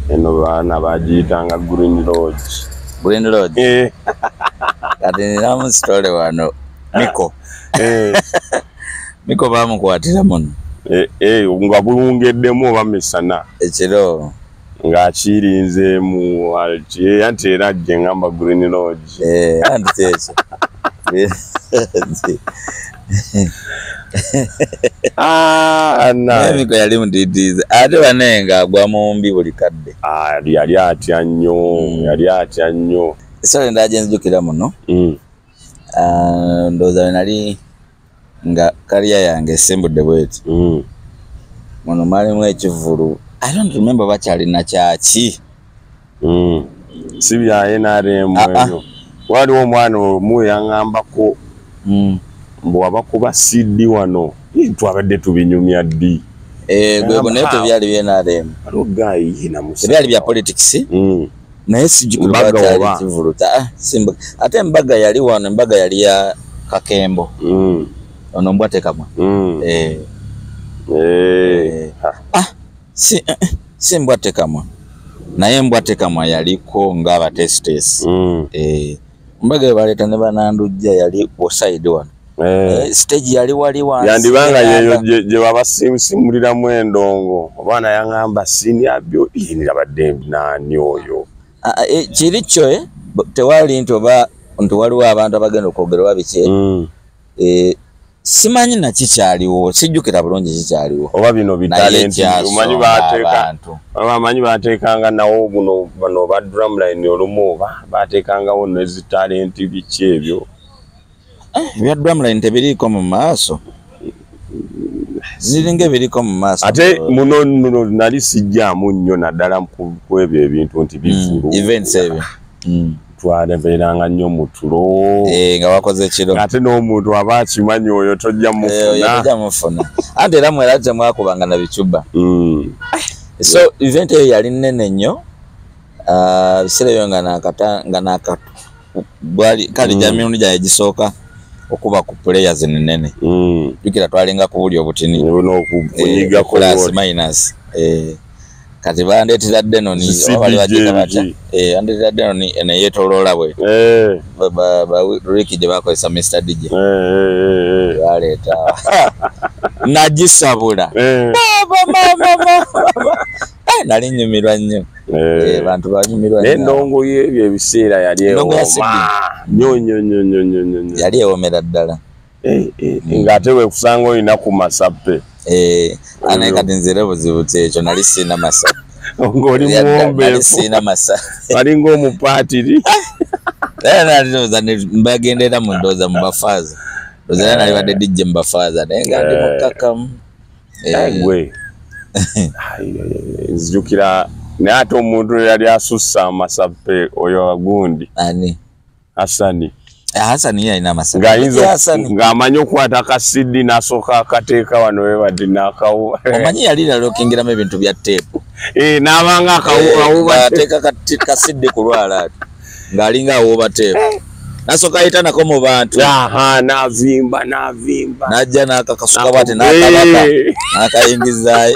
Eno baana bagiyitanga Green Lodge. Green Lodge. Kati ninamu story wano Miko. Miko bamukwatira muno. Nga bulungeddemu oba misana. Ekiro. Ng'akirinzeemu anti era gye ngamba Green Lodge. Anti kyekyo. Miko yali mutiitiizi ate banaye ng'agwa mu mbi buli kadde. Yali atya nnyo, yali atya nnyo. Story endala gye nzijukira muno. Ndowooza bwe nali nga kariya yange esimbudde bweti. Muno mwalimu ekivvulu. I don't remember bakyalina kyaki. Si bya NRM ebyo. Waliwo omwana omu yaŋŋambako mbu abakuba CD wano twabadde tubinyumya ddi. Gwego naye tebyali bya NRM. Waliwo guy yena musajja. Tebyali bya politics. Naye sijjukira bakyali kivvulu. Ate embaga yali wano, embaga yali ya Kakembo. Ono mbwa tekamwa. Si mbwa tekamwa. Naye mbwa tekamwa yaliko ng'abatesitesi. Embaga baleeta ne banandujja yali side wano. Stage yali wali wansi. Yandibanga yeyo gye babasimuliramu endongo. Omwana yaŋŋamba senior byo nabadde nani oyo. Kiri kyo tewali nti oba nti waliwo abantu abagenda okwogera oba biki. Simanyi na kikyaliwo, sijjukira bulungi kikyaliwo. Oba bino bitalenti omanyi bateeka abamanyi bateekanga nawo buno bano ba drumline olumu oba bateekangawo n'ezitalenti biki ebyo. Ebya drumline tebiriiko mu maaso. Ziringa ebiriko mu maaso. Ate muno nali sijjaamu nnyo naddala ku ebyo ebintu nti bivvulu. Events ebyo. Twalebeeranga nnyo mu tulo. Nga wakoze ekiro. Ate n'omuntu aba akimanyi oyo tojja mufuna. Tojja mufuna. Ate era mwera temwakubanga na bicuba. So event eyo yali nnene nnyo. Biseera ebyo nga nakata bwali kale jamirundi gyange egisooka okuba ku players ennene. Jjukira twalinga ku buli obutini. N'okunyigako plus minus. Kati bandeetera Denoni oba bali bagiyita batya? Bandeetera Denoni eno eyeetooloola bwe. Ricky gye bakozesa Mr. DJ. Baleeta. Nagisabula. Mama. Nali nnyumirwa nnyo. Bantu banyumirwa nnyo. N'endongo y'ebyo ebiseera yali ewooma. Nnyo nnyo nnyo nnyo nnyo. Yali ewoomera ddala. Ng'ate weekusanga olina ku masappe. Anaye kati nze era obuzibu ki ekyo nali sirina masappe. Ng'oli muwombeefu. Nali sirina masappe. Walinga omupaatiri. Era nali ndowooza mbagendera mu ndowooza mu bafaaza. Ndowooza era nali badde DJ mu bafaaza naye nga ndi mukkakkamu. Gwe. Nzijukira naye ate omuntu eyali asussa amasappe oyo agundi. Ani? Hasani. Hasani ye alina amasappe. Ng'amanyi okukwata akasidi n'asooka akateeka wano webadde n'akawuba. Omanyi yali lalokingiramu ebintu bya teepu. N'abanga akawuba. Ateeka kasidi ku lwala ati ng'alinga awuuba teepu. Nasooka ayita nako mu bantu. N'avimba n'avimba. N'ajja n'akakasuka bw'ati n'akabaka n'akayingizaayo.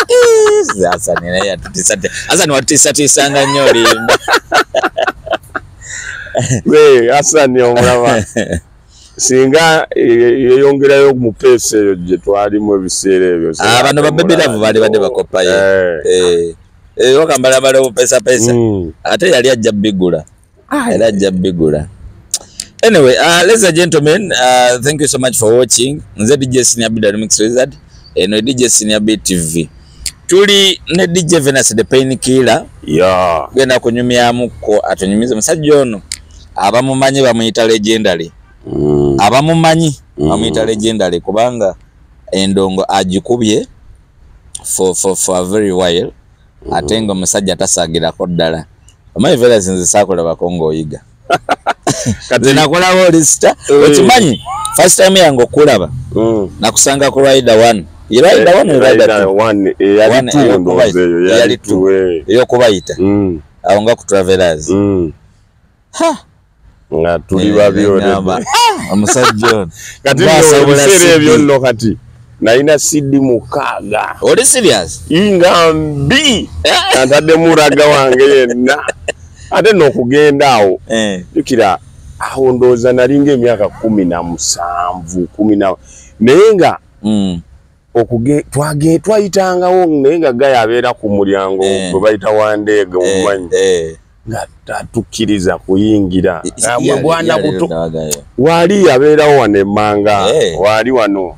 Hasani naye yatutiisa. Hasani watutiisatiisanga nnyo olimba. Hasani omulaba singa yeyongerayo mu peesa eyo gye twalimu ebiseera ebyo. Bano babebiravu baali badde bakoppayo. Wakambalambala obupeesapesa. Ate yali ajja bbigula. Era ajja bbigula. Anyway, ladies and gentlemen, thank you so much for watching. Nze DJ Senior B the Remix Wizard. Eno DJ Senior B TV. Tuli ne DJ Venus the Pain Killer. Yeah. Genda kunyumyamuko atunyumize musajja ono. Abamumanyi bamuyita legendary. Abamumanyi bamuyita legendary kubanga endongo agikubye for a very while. Ate nga omusajja tasagirako ddala. Omanyi Venus nze saakulabako ng'oyiga. Kati nakolawo lista. Okimanyi first time yange okulaba nakusanga ku Rider 1. Rider 1 Rider 2. Eyali 2 ndowooza eyo yali 2 ey'okubayita. Awo nga ku Travelers. Ha! Nga tuli babi omusajja ono. Kati ebiseera ebyo nno kati Nalina CD 6. Oli serious? Nga mbi. Ntaddemu ragga wange yenna. Ate n'okugenda awo. Jjukira awo ndowooza nalinga emyaka 17, 10 naye nga twayitangawo naye nga gaya abeera ku mulyango gwe bayita Wandeega omumanyi. Nga tatukkiriza kuyingira. Bwana buto wali abeerawo wano emmanga, wali wano.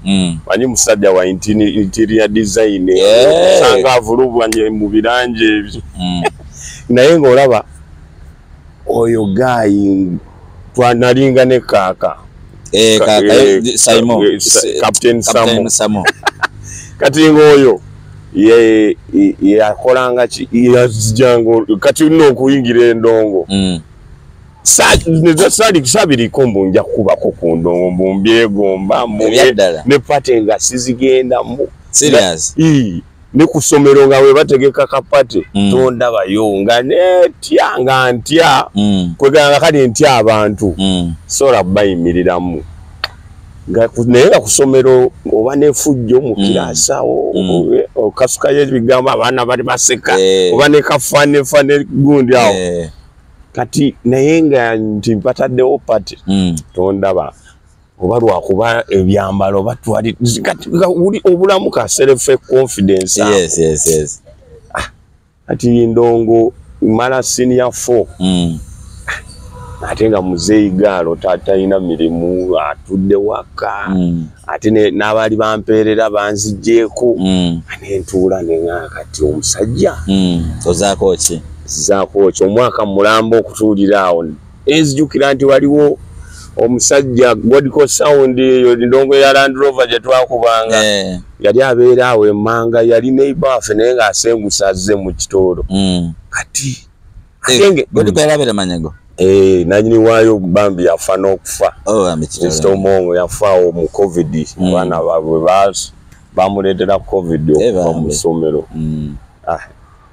Manyi musajja wa interior design, osanga avulubwanye mu biranje ebyo. Naye ng'olaba oyo gayi twanalinga ne kaaka. Simon, Captain Samo. Kati ng'oyo ye yakolanga ki yazijanga kati nno okuyingira endongo. Sabiriko mbu nja kukubako ku ndongo mbu mbyegomba ne pate nga sizigendamu. Serious? Ne ku ssomero nga bwe bategeka kapate tondabayo nga netya nga ntya kweganga kale ntya abantu sola bayimiriramu. Naye nga ku ssomero oba n'effujjo mu kiraasi awo okasukayo ebigambo abaana bali baseka oba ne kafaneefane gundi awo. Kati naye nga nti mpataddewo pate tondaba oba lwakuba ebyambalo oba twali kati obulamu ka self confidence. Yes, yes, yes. Kati ndongo mala senior 4. Ate nga muzeeyi gaalo talina mirimu atudde waka. Ate n'abaali bampeerera banziggyeko. Nentuula ne ŋŋamba kati omusajja ozaako ki? Zaako ki? Omwaka mulamba okutuulira awo. Nzijukira nti waliwo omusajja Godco Sound eyo ndongo ya Land Rover gye twakubanga. Yali abeera awo emmanga, yali neighbor waffe naye ng'asengusa azze mu kitoolo. Kati Godco yali abeera Manyago? Nanyini waayo bambi yafa n'okufa. Mr. Omongo yafa awo mu COVID. Abaana baabwe bamuleetera COVID okuva mu ssomero.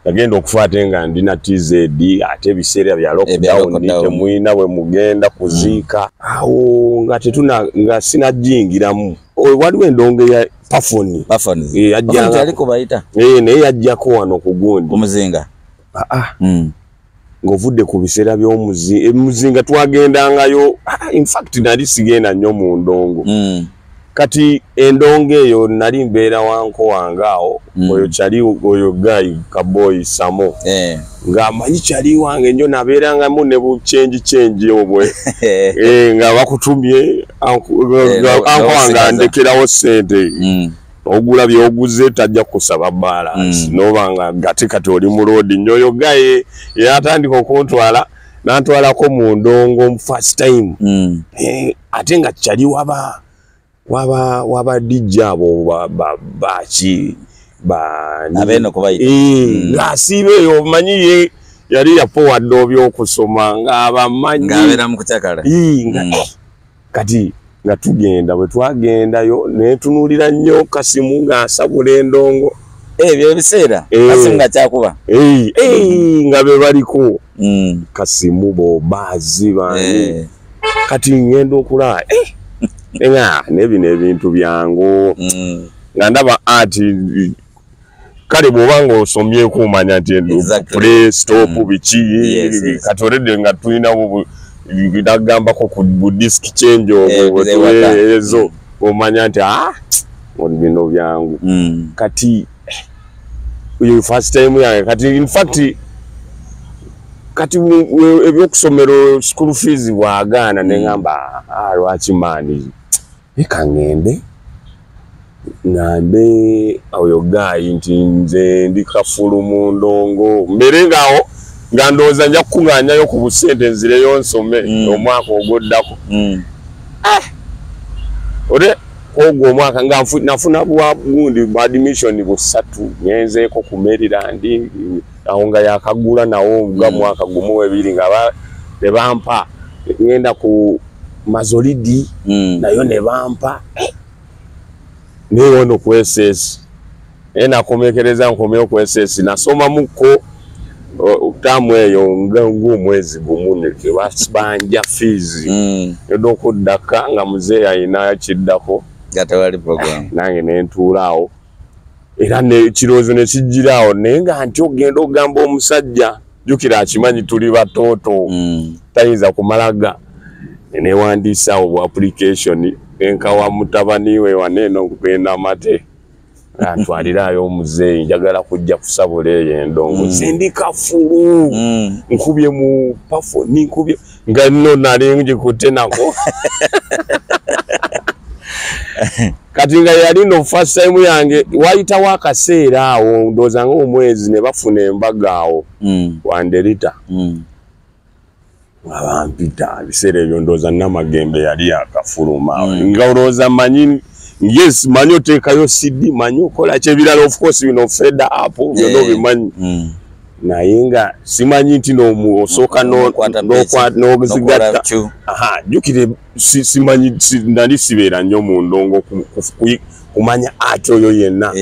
Yagenda okufa ate nga ndi na TZ ate ebiseera bya lockdown temulina bwe mugenda kuziika. Awo nga tetuna nga sinajingiramu. Waliwo endongo ya Pafoni. Naye yajjako wano ku gundi. Ku muzinga? Ng'ovudde ku biseera by'omuzinga twagendangayo. In fact nali sigenda nnyo mu ndongo. Kati endongo eyo nali mbeera wanko wange awo, oyo kyali oyo guy Kaboyi Samo. Ng'amanyi kyali wange nnyo nabeerangamu ne bu change change obwe. Nga bakutumye anko wange andekerawo ssente. Ogula by'oguze tajja kusaba balance. N'oba nga gati kati oli mu road nnyo oyo guy yatandika okuntwala n'antwalako mu ndongo first time. Ate nga kyali waba waba DJ abo baki abeno kubayita ng'asiiba eyo omanyi ye yali yapowadde oby'okusoma ng'abamanyi ng'abeera mu kucakala. Kati nga tugenda bwe twagendayo ne tunuulira nnyo Kasimu ng'asabula endongo. Ebyo ebiseera Kasimu nga kyakuba nga be baliko Kasimu bobaazi bani. Kati ngenda okulaba nga nebino ebintu byangu nga ndaba ati kale bw'oba ng'osomyeko omanya nti play stop biki kati already nga tulina nagambako ku disc change obwo ezo omanya nti bino byangu. Kati oyo first time yange. Kati in fact kati ebyokusomero school fees bwagaana ne ŋŋamba lwaki maani leka ŋŋende ŋŋambe oyo guy nti nze ndi kafulu mu ndongo mbeere ng'awo nga ndowooza nja kukuŋŋaanyayo ku busente nzireyo nsome omwaka oguddako. Ore ogwo omwaka nga nafuna bwa gundi admission busatu ngenzeeko ku Maryland awo nga yakagula nawo nga mwaka gumu ebiri nga ne bampa ngenda ku Mazolidi nayo ne bampa naye wano ku SS naye nakomekereza nkomyewo ku SS nasomamuko taamu eyo nga ng'omwezi gumu ne banja fees. Ngenda okuddaka nga muzeeyi ayina kiddako Nga tewali program. Nange nentuula awo era nekirowoozo ne kijjira awo, naye nga nti ogenda ogamba omusajja, jjukira akimanyi tuli batooto, tayinza kumalaga. Newandiisa awo bu application enkawa mutabani we waneeno okugenda mate antwalirayo omuzeeyi, njagala kujja kusabula eyo endongo. Nze kafulu, nkubye mu pafoni, nkubye nga nno nali ngikutte nako. Kati nga yali no first time yange, wayitawo akaseera awo ndowooza nga omwezi ne bafuna embaga awo Wanderita. Nga bampita ebiseera ebyo ndowooza Namagembe yali akafuluma. Nga olowooza manyi, yes, manyi oteekayo CD, manyi okola ki ebirala, of course bino fader up byonna obimanyi. Naye nga simanyi nti osooka n'ozigatta. Aha, jjukire simanyi, nali sibeera nnyo mu ndongo kumanya ati oyo yenna.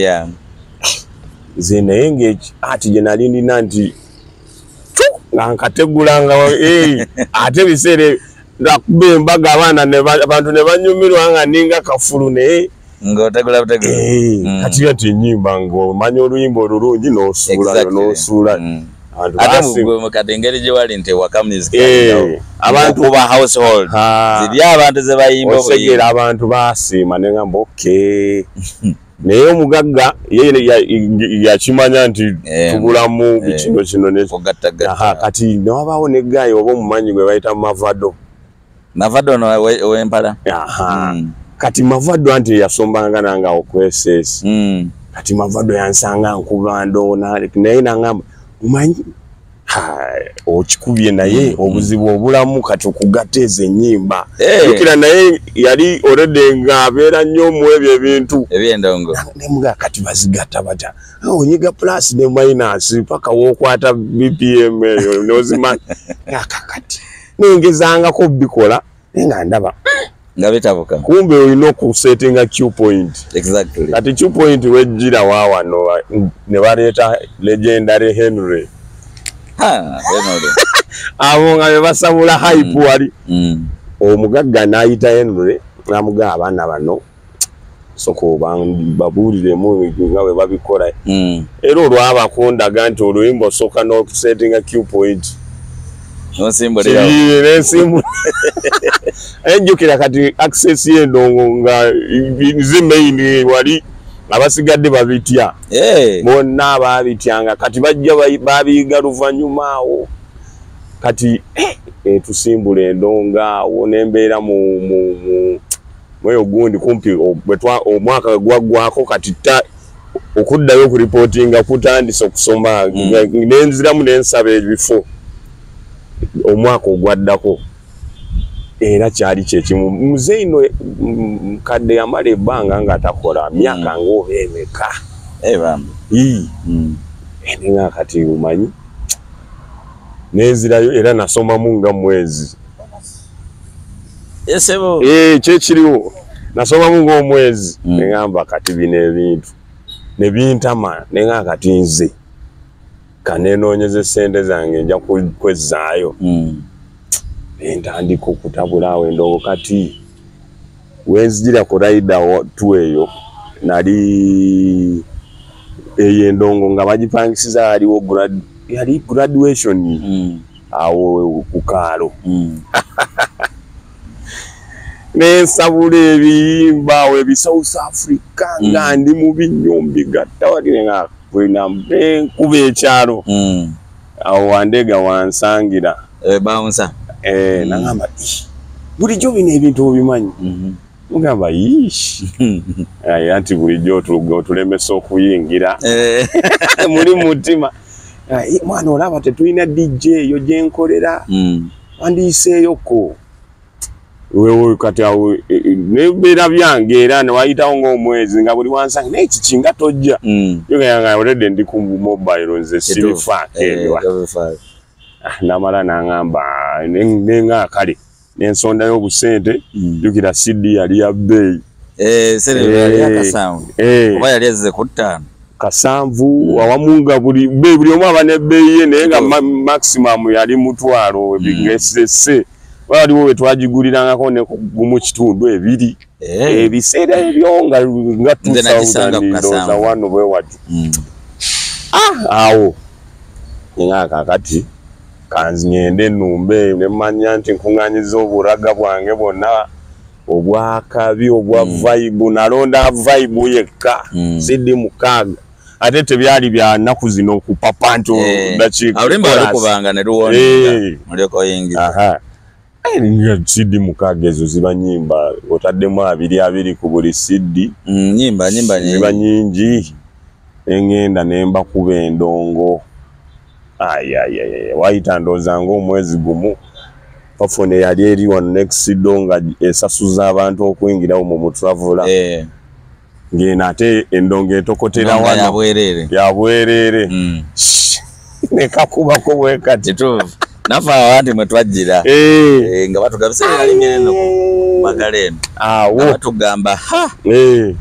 Nze naye ng'ati gye nali ndina nti nga nkategulanga, ate ebiseera nakuba embaga abaana abantu ne banyumirwa nga ninga kafulu, naye ng'otegula butegula. Kati ati ennyimba ng'omanya oluyimba olulungi n'osuulayo n'osuula. Ate kati engeri gye wali nti waka music abantu kuba household ziri abantu ze bayimba osegeera, abantu basiima ne ngamba okay. Naye omugagga ye yakimanya nti tubulamu kino kino ne kati ne wabaawo ne guy oba omumanyi gwe bayita Mavado. Mavado no ow'Empala. Kati Mavado anti yasombanga nange awo ku SS. Kati Mavado yansanga nkuba ndoona naye nangamba omanyi okikubye naye obuzibu obulamu kati okugatta ezo ennyimba. Jjukira naye yali already ng'abeera nnyo mu ebyo ebintu eby'endongo. Nemugaa kati bazigatta batya? Onyiga plus ne minus paka w'okwata BPM eyo n'ozimanya. Kati nengezangako bikola naye nga ndaba nga bitabuka. Kumbe olina okusetinga Q point. Exactly. Kati Q point wejjira wa wano ne baleeta legendary Henry. Henry. Abo nga be basabula hype wali. Omugagga n'ayita Henry n'amugamba abaana bano soko babuuliremu nga bwe babikola. Era olwabakundaga nti oluyimba osooka n'okusetinga Q point. Nensimbulira. Ejjukira kati access y'endongo nga nze main wali abasigadde babitya. Bonna babityanga kati bajja babiyiga luvannyuma awo. Kati tusimbula endongo awo nembeera mu mweyo gundi kumpi omwaka gwaggwako kati okuddayo okuripootinga kutandise okusoma nenziramu nensaba ebifo omwaka ogwaddako era kyali kyekimu. Muzeeyi no mukadde yamala ebbanga nga takola myaka ng'oba emeka. Nga kati omanyi nenzirayo era nasomamu nga mwezi. Kyekiriwo nasomamu ng'omwezi neŋŋamba kati bino ebintu ne bintama neŋŋamba kati nze kanenoonyeza essente zange nja kwezzaayo. Nentandika okutabula awo endongo. Kati wenzijira ku rider tu eyo nali eyo endongo nga bagipangisiza yaliwo yali graduation awo ku kaalo. Nensabula ebiyimba awo ebi South Africa nga ndi mubi nnyo mbigatta wali nga nkuba ekyalo awo Wandega wansangira bouncer. Nangamba bulijjo bino ebintu obimanyi. Mugamba ish anti bulijjo otulemesa okuyingira muli mutima. Mwana olaba tetulina DJ eyo gye nkolera wandiyiseeyoko wewe kati awo nebeera byange era ne wayitawo ng'omwezi nga buli wansanga naye kiki nga tojja. Nga already ndi ku mobile nze sibifaako ebyo. Namala nangamba nenga kale nensondayo obusente. Jjukira CD yali ya bbeeyi. Oba yali ezze ku 5 kasanvu awamu nga buli omu aba n'ebbeeyi ye naye nga maximum yali 500 ebigese. Waliwo we twagigulirangako ne gumu kitundu ebiri. Ebiseera ebyo nga 2000 wano bwe wati. Awo nga kakati kanzingende numbe ne manya nti nkunganyiza oburaga bwange bwonna obwakabi obwa vibe nalonda vibe yekka CD 6 ate tebyali bya nnaku zino okupapa nti dakiika alulimba alukubanga ne luwonda muleko yingiza. Aha, CD 6 ezo ziba nyimba otaddemu 2 ku buli CD nyimba ziba nyingi engenda nemba kuba endongo. Ay wayita ndowooza ng'omwezi gumu pafone yali eri wano next door nga esasuza abantu okuyingirawo mu mutravula ng'eno ate endongo etokotera wano ya bwereere nekakubako bwe kati nafe awantu mwe twajjira nga batugamba eno magala eno awo batugamba ha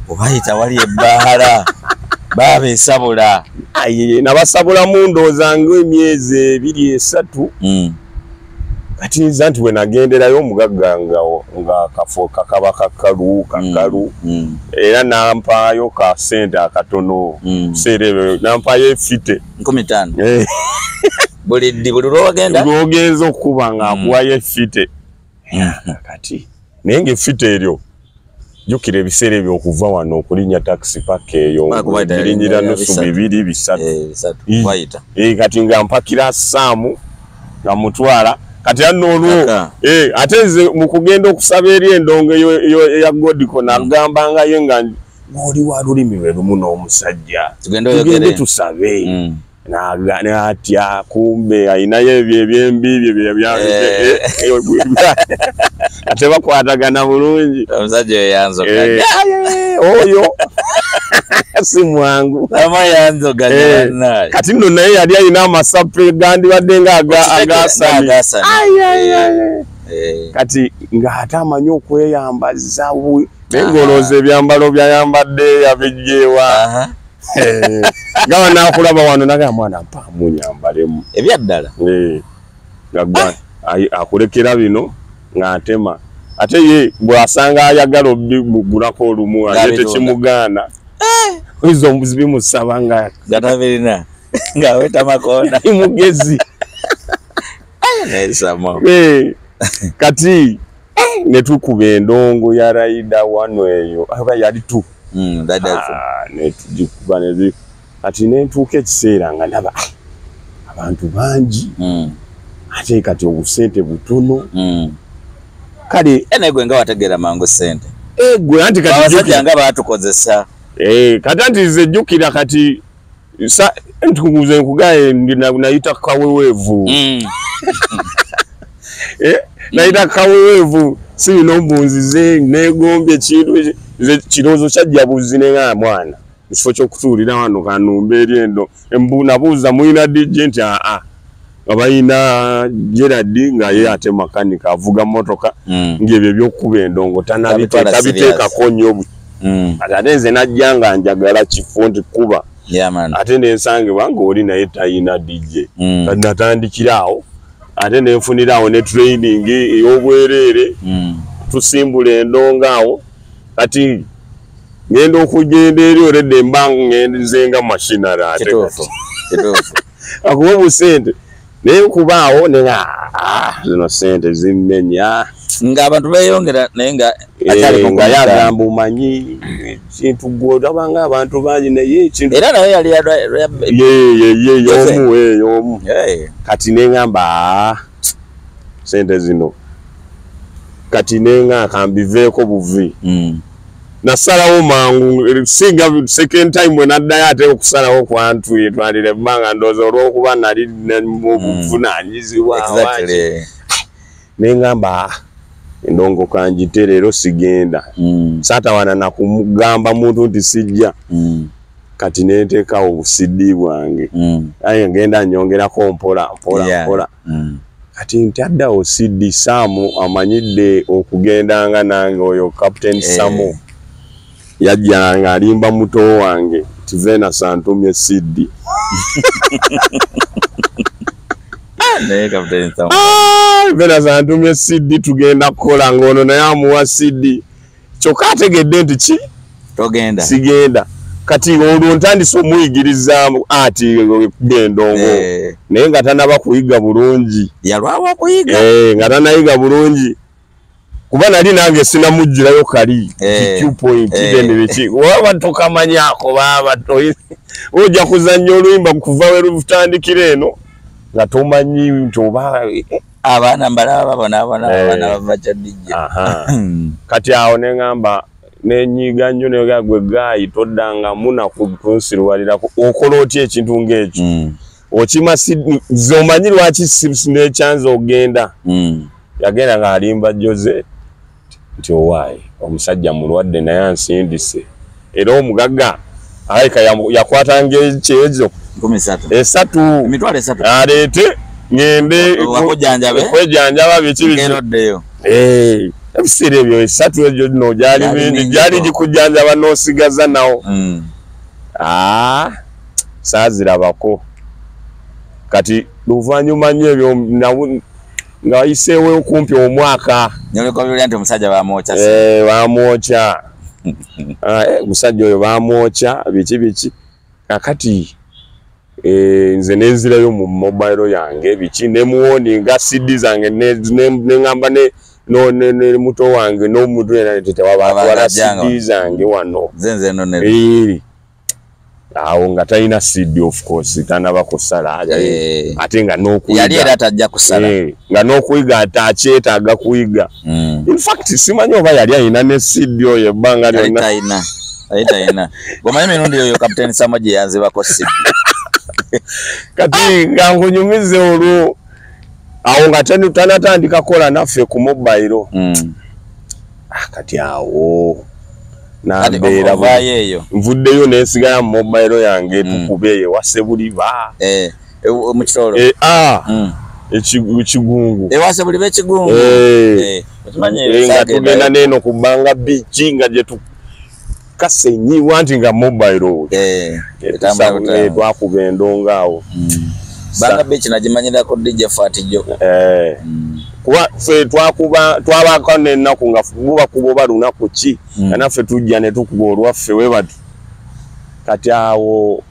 obayita wali ebbaala babesabula. Aye nabasabula ndowooza ng'emyezi 2 3. Kati nza nti bwe nagenderayo omugagga nga kafo kakaba kakalu era nampaayo ka ssente akatono biseera ebyo nampaayo efite 15 buli ddi buli lwogenda lwogenza okuba nga akuwayo efite. Kati naye ng'efite eryo jjukira ebiseera ebyo okuva wano okulinnya taxi paka eyo girinyira nusu 2 3 kati nga mpakira Saamu nga mutwala kati anno olwo ate nze mu kugenda okusaba eri endongo eya Godiko nagambangayo nga ng'oli wa lulimi lwe lumu n'omusajja tugende tusabe n'atya kumbe ayinayo ebyo ebyembi bye ate bakwatagana bulungi. Omusajja oyo yanzoganya oyo si mwangu kati nno naye yali ayina amasape gandibadde nga agasani. Kati ng'ate amanyi okweyambaza naye ng'olowooza ebyambalo byayambadde yabijjeewa nga banaakulaba wano nagamba mwana mpaamu nyambalemu ebyaddala nga akulekera bino ng'atema ate ye bw'asanga ayagala obigulako olumu ate tekimugaana oyinza bimusaba nga gatabirina ng'aweta makoona mugezi. Kati ne tukuba endongo ya Raida wano eyo aba yali tu ne tugikuba kati ne ntuuka ekiseera nga ndaba abantu bangi ate kati obusente butono. Kale ene gwe nga wategeera mangu ssente gwe anti kati abasajja nga baatukozesa kati anti nze jjukira kati ntukuze nkugaye nayita kaweweevu nayita kaweweevu si bino mbunzize neegombye ekintu nze kirowoozo kyajja buzzi ne nga mwana mu kifo ky'okutuulira wano kanumba eri endo nabuuza mulina DJ nti aa nga balina Gerard nga ye ate makanika avuga mmotoka ng'ebyo ebyokukuba endongo tabiteekako nnyo. Ate nze najja nga njagala kifo nti kuba ate nensangibwa ng'oli naye tayina DJ. Kati natandikira awo ate nenfunira awo ne training ey'obwereere tusimbula endongo awo. Kati ngenda okugenda eri oledde mba ngenze nga machinery ate akuba obusente naye nkubaawo ne zino sente zimmenya ng'abantu beeyongera naye nga akyali nga yagamba omanyi ekintu gwe olabanga abantu bangi naye ekintu era naye yali ye omu kati neŋŋamba sente zino kati neŋŋa kambiveeko buvi. Nasalawo mangu singa second time bwe naddayo ate okusalawo kwantwalira ebbanga ndowooza olw'okuba nali obuvunaanyizibwa neŋŋamba endongo kanjite leero sigenda. Saatawaana nakumugamba muntu nti sijja. Kati nenteekawo obusidi bwange aye ngenda nyongerako mpola mpola mpola. Kati ntaddawo CD Samu amanyidde okugendanga nange oyo Captain Samu yajja nga alimba muto wange Tivena santumye CD. Naye Captain Sam. Venus antumye CD tugenda kukola ng'ono naye amuwa CD. Kyokka ategedde nti ki? Togenda. Sigenda. Kati olwo ntandise omuyigiriza ati endongo. Naye nga tanaba kuyiga bulungi. Yalwawo okuyiga. Nga tanayiga bulungi. Kuba nali nange sinamugirayo kali. Q point then biki. Waba tokamanyako baba ojja kuzannya oluyimba kuva we lutandikira eno nga tomanyi nti oba abaana mbalaba babonaabona abaana bava kya DJ. Kati awo ne ŋŋamba nenyiga nnyo ne gwe gaayi toddangamu na kunsiruwalirako okola otya ekintu ng'ekyo. Okima zomanyi lwaki nekyanza ogenda. Yagenda ng'alimba Jose nti owaaye omusajja mulwadde naye ansindise. Era omugagga alabika yakwatanga ekyejo 3,000 emitwalo 3 aleete ngende okwejanjaba biki biki. Ebiseera ebyo 3 egyo no gyali mingi gyali gikujjanjaba n'osigaza nawo. Saazirabako. Kati luvannyuma nnyo ebyo nga wayiseewo okumpi omwaka. Noleka nti omusajja bamwokya. Bamwokya. Omusajja oyo bamwokya biki biki. Kakati nze nenzirayo mu mobile yange biki nemuwoninga CD zange neŋŋamba ne muto wange n'omuntu yenna nti tewabatwala CD zange wano. Nze nno awo nga talina CD of course tanaba kusala ate nga n'okuyiga yali era tajja kusala nga n'okuyiga ate akyetaaga kuyiga. In fact simanyi oba yali alina ne CD oyo ebbanga lyonna. Yali talina. Gomanyi emirundi oyo Captain Sam gye yanzibako CD. Kati nga nkunyumize olwo awo nga tanatandika kukola naffe ku mobile. Kati awo nambeera nvuddeyo nensigala mu mobile yange tukube eyo ewa Ssebuliba. Mu Kisoro. Ekigungu. Ewa Ssebuliba ekigungu. Nga tugenda n'eno ku Bbanga Beach nga gye Kasenyi wanti nga mobile. Twakuba endongo awo. Bbanga Beach nagimanyirako DJ Fat Joe. Kuba ffe twakuba twabaako n'ennaku nga bubakuba oba lunaku ki nga naffe tujja ne tukuba olwaffe we bati. Kati awo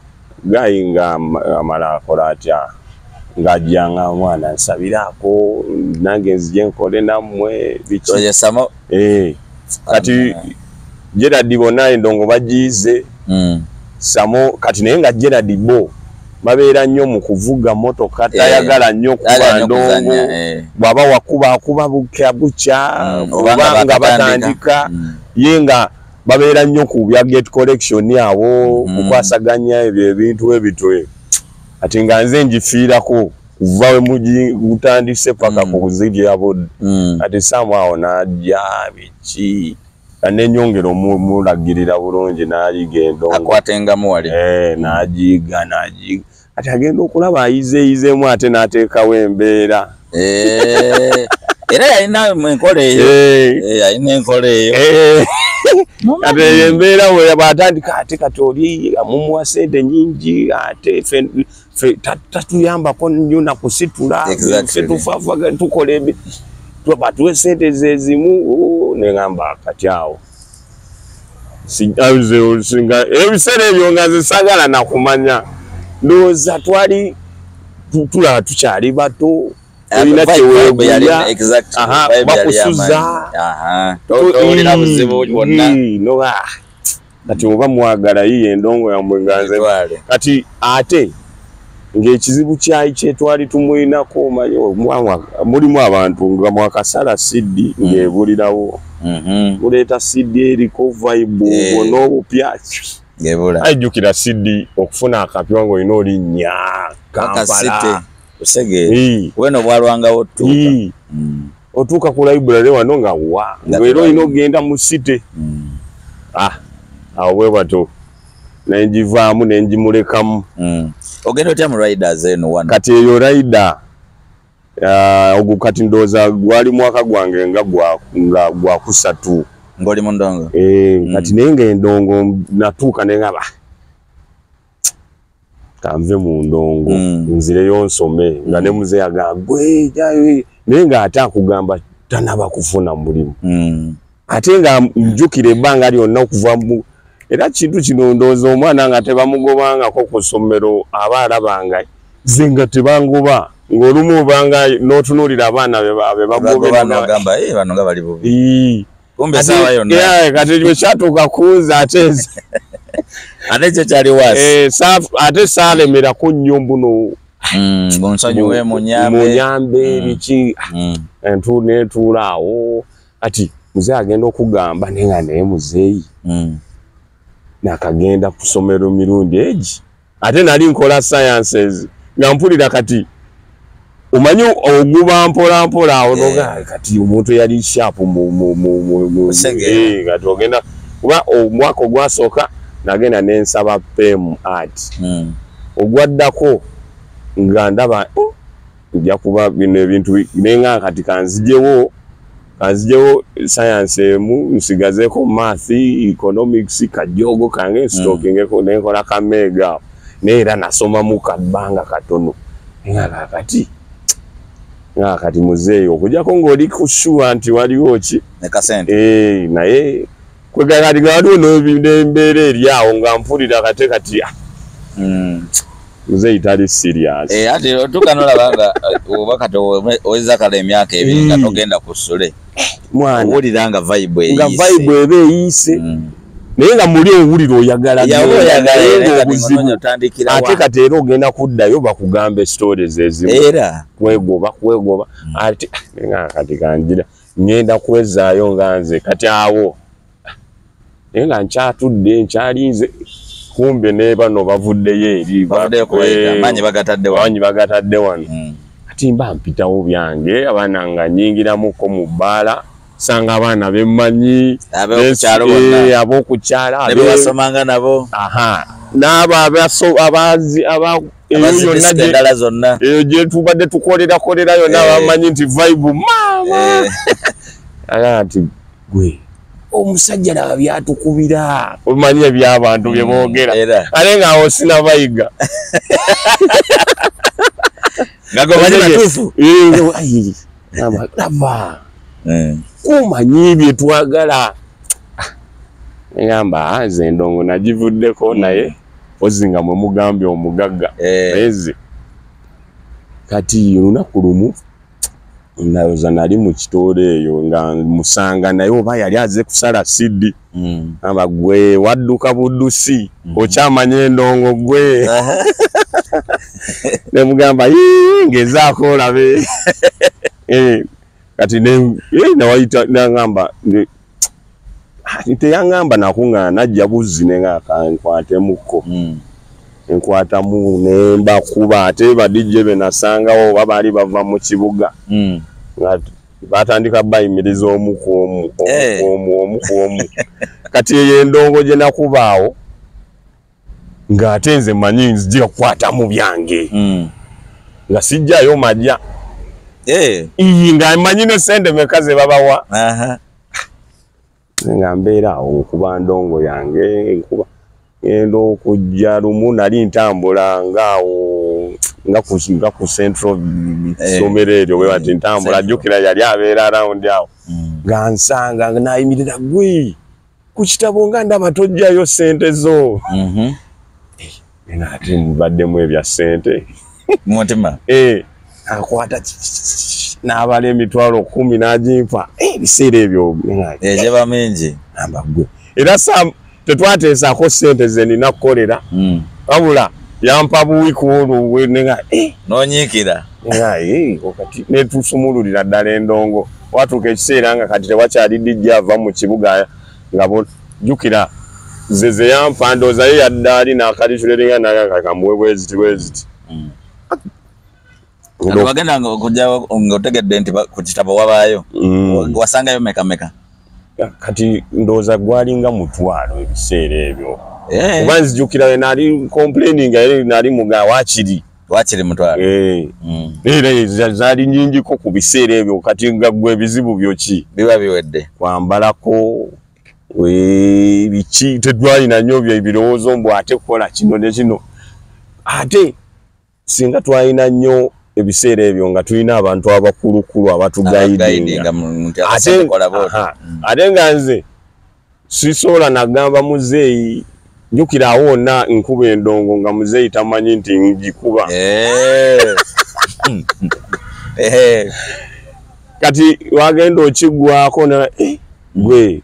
gayi nga amala akola atya ng'ajja nga mwana nsabiraako nange nzije nkole nammwe biki. Kati Gerard bonna endongo bagiyize. Samo kati naye nga Gerard bo babeera nnyo mu kuvuga motoka tayagala nnyo kuba ndongo bw'aba wakuba akuba bukya bukya oba nga batandika ye nga babeera nnyo ku bya gate collection awo kukwasaganya ebyo ebintu ebito. Ati nga nze ngifiirako kuva we mutandise paka ku kuzirya budde. Ati Sam awo n'ajja biki nenyongera omulagirira bulungi n'ayiga endongo. Akwatengamu wali. N'agiyiga. Ati agenda okulaba ayizeeyizeemu ate n'ateekawo embeera. Era yalina enkola eyo. Yalina enkola eyo. Ate embeera we bw'atandika ate kati oli mumuwa ssente nnyingi ate ffe tatuyambako nnyo na kusitula. Ffe tufafa tukola batuwe ssente ze zimu ne ŋŋamba kati awo. Ebiseera ebyo nga nze saagala na kumanya. Ndowooza twali tulaba tukyali bato. Olina kyeweeguya bakusuza. Towulira buzibu bwonna. Kati oba mwagala yiyo endongo yammwe nga nze. Kati ate ng'ekizibu kyayi kye twali tumuyinako omanyi mulimu abantu nga mwakasala CD ng'ebulirawo. Muleeta CD eriko vibe bwonna obupya. Ajjukira CD okufuna akapya ng'olina olinnya Kampala. Weno bwalwangawo otuuka. Otuuka ku library wano nga wa ng'era olina ogenda mu city. Awo bwe batyo nenjivaamu nenjimulekamu. Ogenda otya mu Riders eno wano? Kati eyo Rider ogwo kati ndowooza gwali mwaka gwange nga gwa kusatu. Ng'oli mu ndongo? Kati naye ng'endongo natuuka ne ngamba Kanve mu ndongo nzireyo nsome nga ne muzeeyi agamba gwe naye ng'ate akugamba tanaba kufuna mulimu. Ate nga njjukira ebbanga lyonna okuva mu era kintu kino ndowooza omwana nga tebamugobangako ku ssomero aba alabanga nze nga tebangoba ng'olumu obanga n'otunuulira abaana be bagobera n'ogamba bano nga bali bubi. Kumbe sawa yonna. Kati bwe kyatuuka kunze ate ate kyo kyali waasi. Ate saalemerako nnyo mbuno munsonyiwe munyambe biki netuula awo ati muzeeyi agenda okugamba naye nga naye muzeeyi nakagenda ku ssomero mirundi egi ate nali nkola sciences nga mpulira kati omanyi oguba mpola mpola awo noga kati omuntu eyali sharp mu kati ogenda kuba omwaka ogwasooka nagenda nensaba PM art ogwaddako nga ndaba nja kuba bino ebintu nenga kati kanzijewo science emu nsigazeeko math economics kajogo kange stockingeko nenkola kamega naye era nasomamu kabbanga katono nga kati muzeeyi okujjako ng'oli ku sure nti waliwo ki ne naye kwegala kati waliwo n'embeera eri awo nga mpulira kate kati muzeeyi tali serious. Ate otuuka n'olaba nga oba kati oweza kale emyaka ebiri nga togenda ku ssule mwana owulira nga vibe eyise nga vibe eba eyise naye nga muli owulira oyagala obuzibu ate kati era ogenda kuddayo bakugambe stories ezimu era kwegoba ate nga kati kanjira ngenda kwezaayo nga nze kati awo naye nga nkyatudde nkyalinze kumbe ne bano bavuddeyo eri amaanyi bagatadde wano ati mba mpitawo byange abaana nga nnyingiramuko mu bbaala sanga abaana bemmanyi ab'okukyalo ne bebasomanga nabo n'abo abazi zonna eyo gye tubadde tukolerakolera yonna bamanyi nti vibe maama aga nti gwe omusajja laba byatukubira omanyi eby'abantu bye boogera ate ng'awo sinabayiga nga gomanyi matuufu laba kumanyi bye twagala ngamba nze endongo nagivuddeko naye ozi nga mwe mugambye omugagga eze kati olunaku lumu ndowooza nali mu kitoola eyo nga musanga naye oba yali aze kusala CD amba gwe wadduka buddusi okyamanya endongo gwe ne mugamba ngezaako olabe kati nawayita nangamba teyangamba nakuŋŋaana najja buzzi ne nkwatemuko nkwatamu ne mbakuba ate ba DJ be nasangawo oba baali bava mu kibuga nga batandika bayimiriza omu ku omu omu ku omu kati eyo endongo gye nakubaawo ng'ate nze mmanyi nzija kukwatamu byange nga sijjayo majja nga mmanyi ne ssente meka ze babawa nga mbeera awo nkuba ndongo yange nkuba ngenda okujja lumu nali ntambula ngaawo nga ku central ssomero eryo bwe bati ntambula jjukira yali abeera around awo nga nsanga nayimirira gwe ku kitabo nga ndaba tojjayo ssente zo ate mbaddemu ebya ssente mutima akwata n'abala emitwalo 10 n'agimpa ebiseera ebyo egyeba mingi amba gwe era tetwateesaako ssente ze nina kukolera wabula yampa buwi ku olwo nenga n'onyiikira kati netusumululira ddala endongo watuuka ekiseera nga kati tewakyali DJ ava mu kibuga nga jjukira ze ze yampa ndowooza ye yadda ali n'akalitulerenga nakamuwe bweziti bweziti wagenda okujja ng'otegedde nti ku kitabo wabaayo wasangayo meka meka kati ndowooza gwalinga 500 ebiseera ebyo kuba nzijukira nali complaining nali muga wakiri 500 era zaali nnyingiko ku biseera ebyo kati nga gwe ebizibu byo ki biba biwedde kwambalako biki tetwalina nnyo byo ebirowoozo mbu ate kukola kino ne kino Ate singa twalina nnyo ebiseera ebyo nga tulina abantu abakulukulu abatuguidinga, ate nga nze sisobola nagamba muzeeyi, njukira awo wonna nkuba endongo nga muzeeyi tamanyi nti ngikuba. Kati wagenda okigwako gwe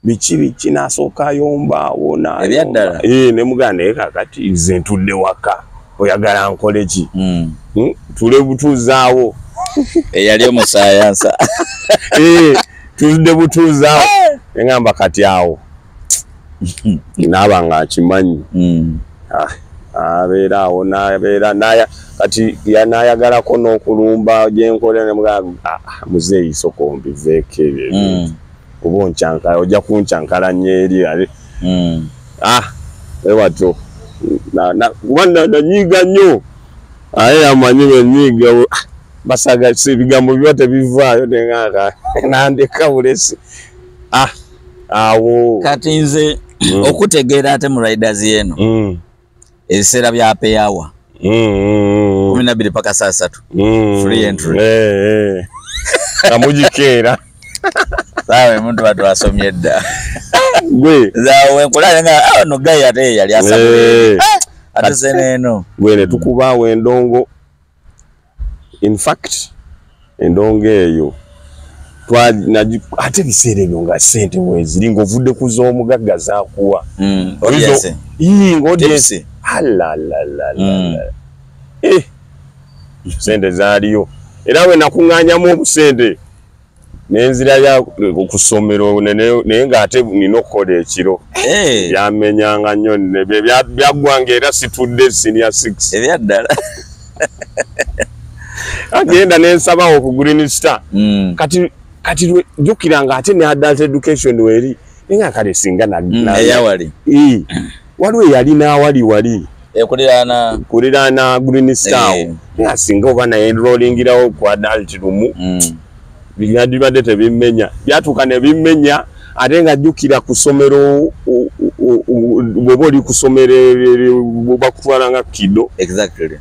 biki biki nasooka ayombaawo ne mugamba naye kakati nze ntudde waka, oyagala nkole ki? Tule butuuzaawo. Eyali omusayansa. Tuzudde butuuzaawo. Engamba kati awo naaba nga akimanyi. Abeera awo nabeera naya kati yanayagalako n'okulumba gyenkole ne mugamba muzeeyi sooka ombiveeko ebyo ebintu, oba onkyankala ojja kunkyankalanya eri. Watyo kuba nanyiiga nnyo, aye amanyi bwenyiiga basaga ebigambo biba tebivaayo nenganga nandeka bulesi. Awo kati nze okutegeera ate mu Riders eno ebiseera bya peyawa 12 paka saa 3 free entry. Kamugikeera sawa omuntu batu asomye dda gwe zawe nkulaba nga no guy ate yali asabye ate seneno gwe ne tukubaawo endongo. In fact endongo eyo ate ebiseera ebyo nga ssente weeziri ng'ovudde ku z'omugagga zaakuwa audience sente zaaliyo, era bwe nakuŋŋaanyamu obusente nenzirayo ku ssomero naye ng'ate nina okukola ekiro byamenyanga nnyo byaggwanga era situdde senior 6 ebyaddala. Agenda nensabawo ku Green Star. Kati jjukira nga ate ne adult education weri nga kale singa eyawali waliwo eyali n'awali wali ekuliraana Green Star nga singa oba naye enrollingirawo ku adult lumu byandibadde tebimmenya, byatuuka ne bimmenya. Ate nga jjukira ku ssomero bw'oba oli ku ssomero bakutwala nga kido. Exactly.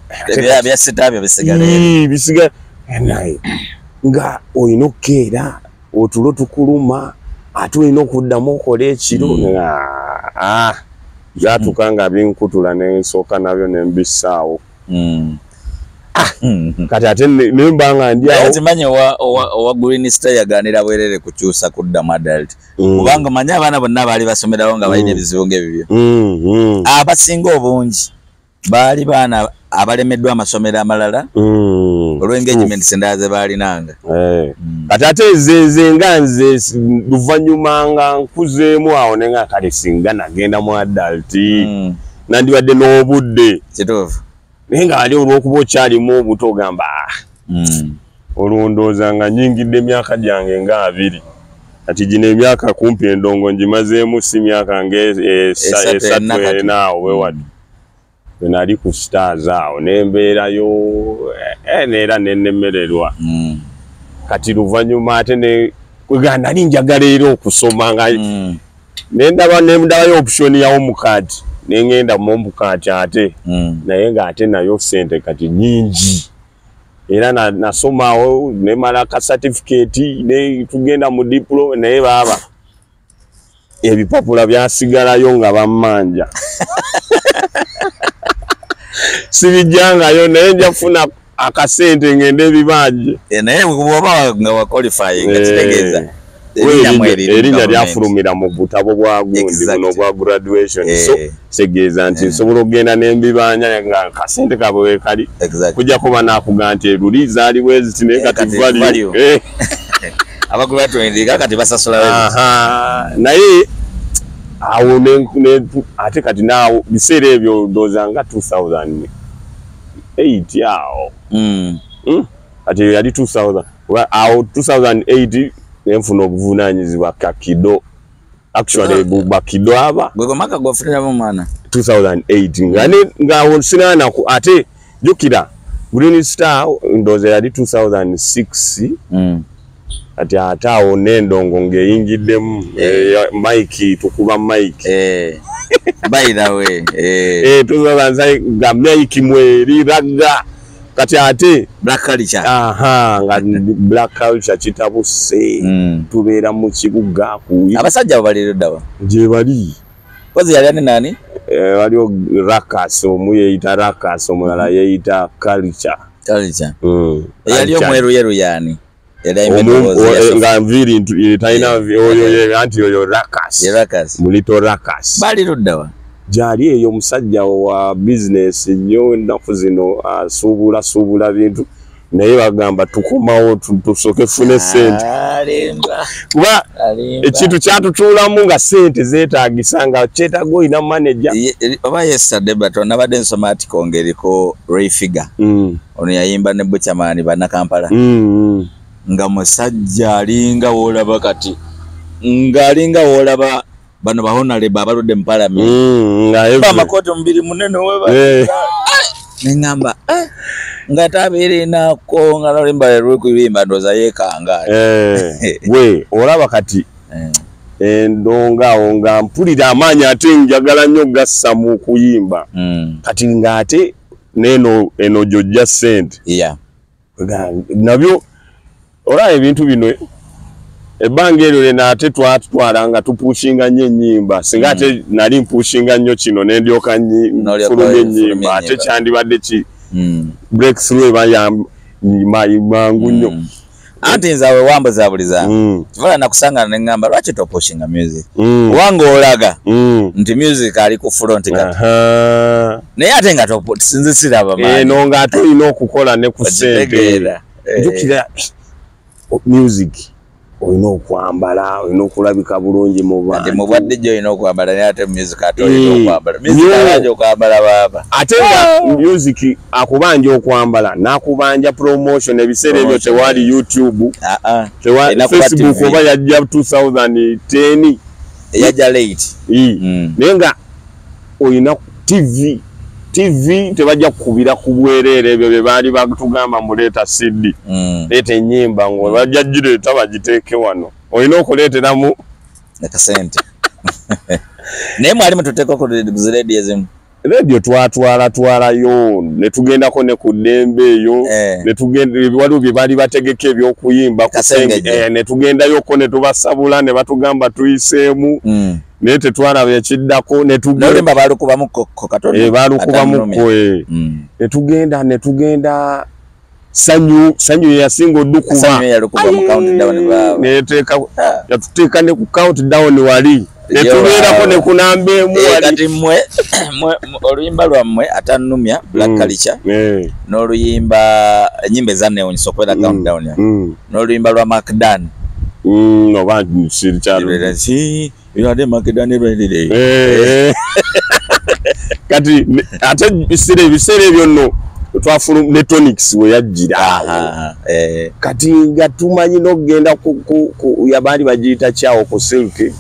Bisigala naye nga olina okukeera otulo tukuluma ate olina okuddamu okola ekiro. Byatuuka nga binkutula ne nsooka nabyo ne mbissaawo. Kati ate nemba nga ndi awo okimanyi owa Green Star yagaanira bwerere kukyusa kuddamu adult, kubanga manyi abaana bonna baali basomerawo nga balina ebizibu ng'ebibyo. Abasinga obungi baali baana abalemeddwa amasomero amalala olw'engagements endala ze baalinanga. Kati ate nze nga nze luvannyuma nga nkuzeemu awo ne nga kale singa nagenda mu adult nandibadde n'obudde. Kituufu. Naye nga ali olw'okuba okyalimu obuto ogamba olwondooza nga nnyingidde emyaka gyange nga 20, kati gino emyaka kumpi endongo ngimazeemu si myaka nga 3 4 awo bwe wati nali ku Stars awo nembeerayo neera nennemererwa. Kati luvannyuma ate nali njagala era okusoma nga nendabayo option ya Omukati nengenda mu Omukati ate naye nga ate nayo ssente kati nnyingi, era nasomawo nemala ka certificate ne tugenda mu diploma, naye baaba ebipapula byasigalayo nga bammanja sibijjangayo, naye nja kufuna akasente ngende ebibanje. Naye bw'oba nga wa qualifying kitegeeza erinnya lyafulumira mu butabo bwa gundi buno bwa graduation, so kitegeeza nti nsobola okugenda n'embibanja nga akasente kaabwe we kali, kujja kuba naakuga nti eruli zaali bwe ziti naye kati value abagraduate kati basasula. Naye awo ate kati naawo biseera ebyo ndowooza nga 2008 awo kati yali 2000 awo 2008 nenfuna obuvunaanyizibwa kakido actually bakido aba gwe mwaka gwafuniramu mwana 2008 nga nga sinaana ate jjukira Green Star ndowooza yali 2006 Kati ate awo n'endongo ng'eyingiddemu mike, tukuba mike. By the way, tuzabanza nga mike mweri ragga. Kati ate black culture. Aha, nga black culture kitabuse. Tubeera mu kibuga ku abasajja bali luddawa gye bali. Kozi yali ani nani? Waliwo Rakas, omu yeeyita Rakas, omulala yeeyita Culture. Culture. Eyali omweru yeru yani. Nga nviiri talina oyo anti oyo Rakas. Ye Rakas. Mulito Rakas. Bali luddawa. Gyali eyo omusajja wa bizinesi nnyo ennaku zino asuubula suubula bintu, naye bagamba tukomawo tusooke tufune ssente. Kuba ekintu kyatutuulamu nga ssente zeetaagisa, nga kyetaaga olina manager. Oba yesterday but nabadde nsoma article ng'eriko Ray Figure. Ono yayimba ne Butcherman bannakampala. Nga musajja alinga w'olaba kati, ng'alinga w'olaba bano ba honorable abaludde mu parliament. Nga amakooti omubiri munene weba. Nengamba nga tabirinako nga n'oluyimba lwe lukuyimba ndowooza yeekanga. We olaba kati endongo awo nga mpulira amaanyi ate njagala nnyo gassa mu kuyimba. Kati ng'ate n'eno eno gy'ojja ssente. Nabyo olaba ebintu bino ebbanga eryo lye ate twatwala nga tupushinga nnyo ennyimba. Singa ate nali mpushinga nnyo kino ne ndyoka nfulumya ennyimba, ate kyandibadde ki breakthrough eba ya mangu nnyo. Anti nze awo wambuzabuliza. Kivala nakusanga ne ŋŋamba lwaki topushinga music? Kubanga olaga nti music ali ku front kati. Naye ate nga nze siraba maanyi. Eno ng'ate olina okukola ne ku ssente. Jjukira music olina okwambala, olina okulabika bulungi mu bantu. Mu bwadde gyo olina okwambala, naye ate music ate olina okwambala. Music abanja okwambala baaba. Ate nga music akubanja okwambala, n'akubanja promotion. Ebiseera ebyo tewali YouTube, tewali Facebook, oba yajja 2010. Yajja late. Naye nga olina TV, TV tebajja kukubira ku bwereere ebyo bye baali batugamba muleeta CD. Leeta ennyimba ngo bajja gireeta bagiteeke wano. Olina okuleeteramu akasente. Naye mwali mututeekako ku radio ezimu. Radio twatwala twalayo ne tugendako ne ku ddembe eyo, ne tugenda waliwo bye baali bategeka eby'okuyimba ku ne tugendayoko ne tubasabula ne batugamba tuyiseemu. Naye tetwalaba ekiddako ne tugenda baalukubamu katono. Baalukubamuko ne tugenda Sanyu, Sanyu yasinga oddukuba. Sanyu yalukuba mu countdown baaba. Neteeka yatuteeka ne ku countdown wali. Ne tubeerako ne ku namba emu wali. Kati mmwe oluyimba lwammwe atannumya Black Culture n'oluyimba ennyimba ezanneewunyisa okubeera countdown n'oluyimba lwa Macdan. Oba sirikyalo. Yade Macdan. Kati ate ebiseera ebyo nno twafulu ne Tonics we yajjira. Kati nga tumanyi n'okugenda ku yabaali bagiyita kyawo ku Silk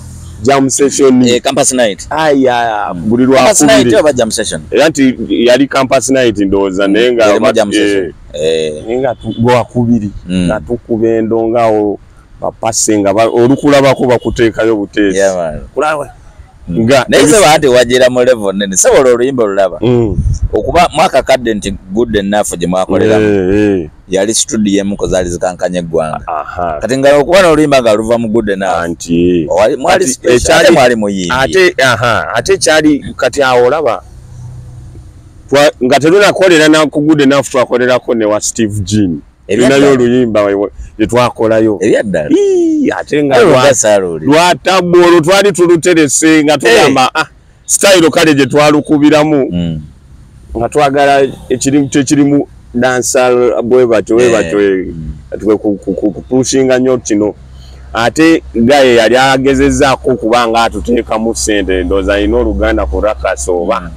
jam session. Campus night. Aya buli Campus night lwakubiri. Oba jam session? Era nti yali campus night ndowooza, naye nga Yalimu jam session. Naye nga lwakubiri nga tukuba endongo awo bapase nga olukulabako bakuteekayo buteesi. Yeah, man. Kulaba nga Naye sebo ate wajira mu level nene. Sebo olwo oluyimba olulaba. Okuba mwaka kadde nti Good Enough gye mwakoleramu. Yali studio emu ko zaali zikankanya eggwanga. Kati nga okuba n'oluyimba nga luva mu Good Enough. Anti Mwali Kati special, ate mwali muyimbi. Ate aha, ate kyali kati awo olaba nga tetunakolera na ku Good Enough, twakolerako ne wa Steve Jean. Tulinayo oluyimba lye twakolayo. Ebyaddala. Ii, ate nga Lwasaluli. lwatabu olwo twali tuluterese nga tugamba style kale gye twalukubiramu nga twagala ekirimu tekirimu dancehall bwe batyo bwe batyo kupushinga nnyo kino. Ate gaye yali agezezzaako okuba nga atuteekamu ssente, ndowooza alina oluganda ku Rakas oba,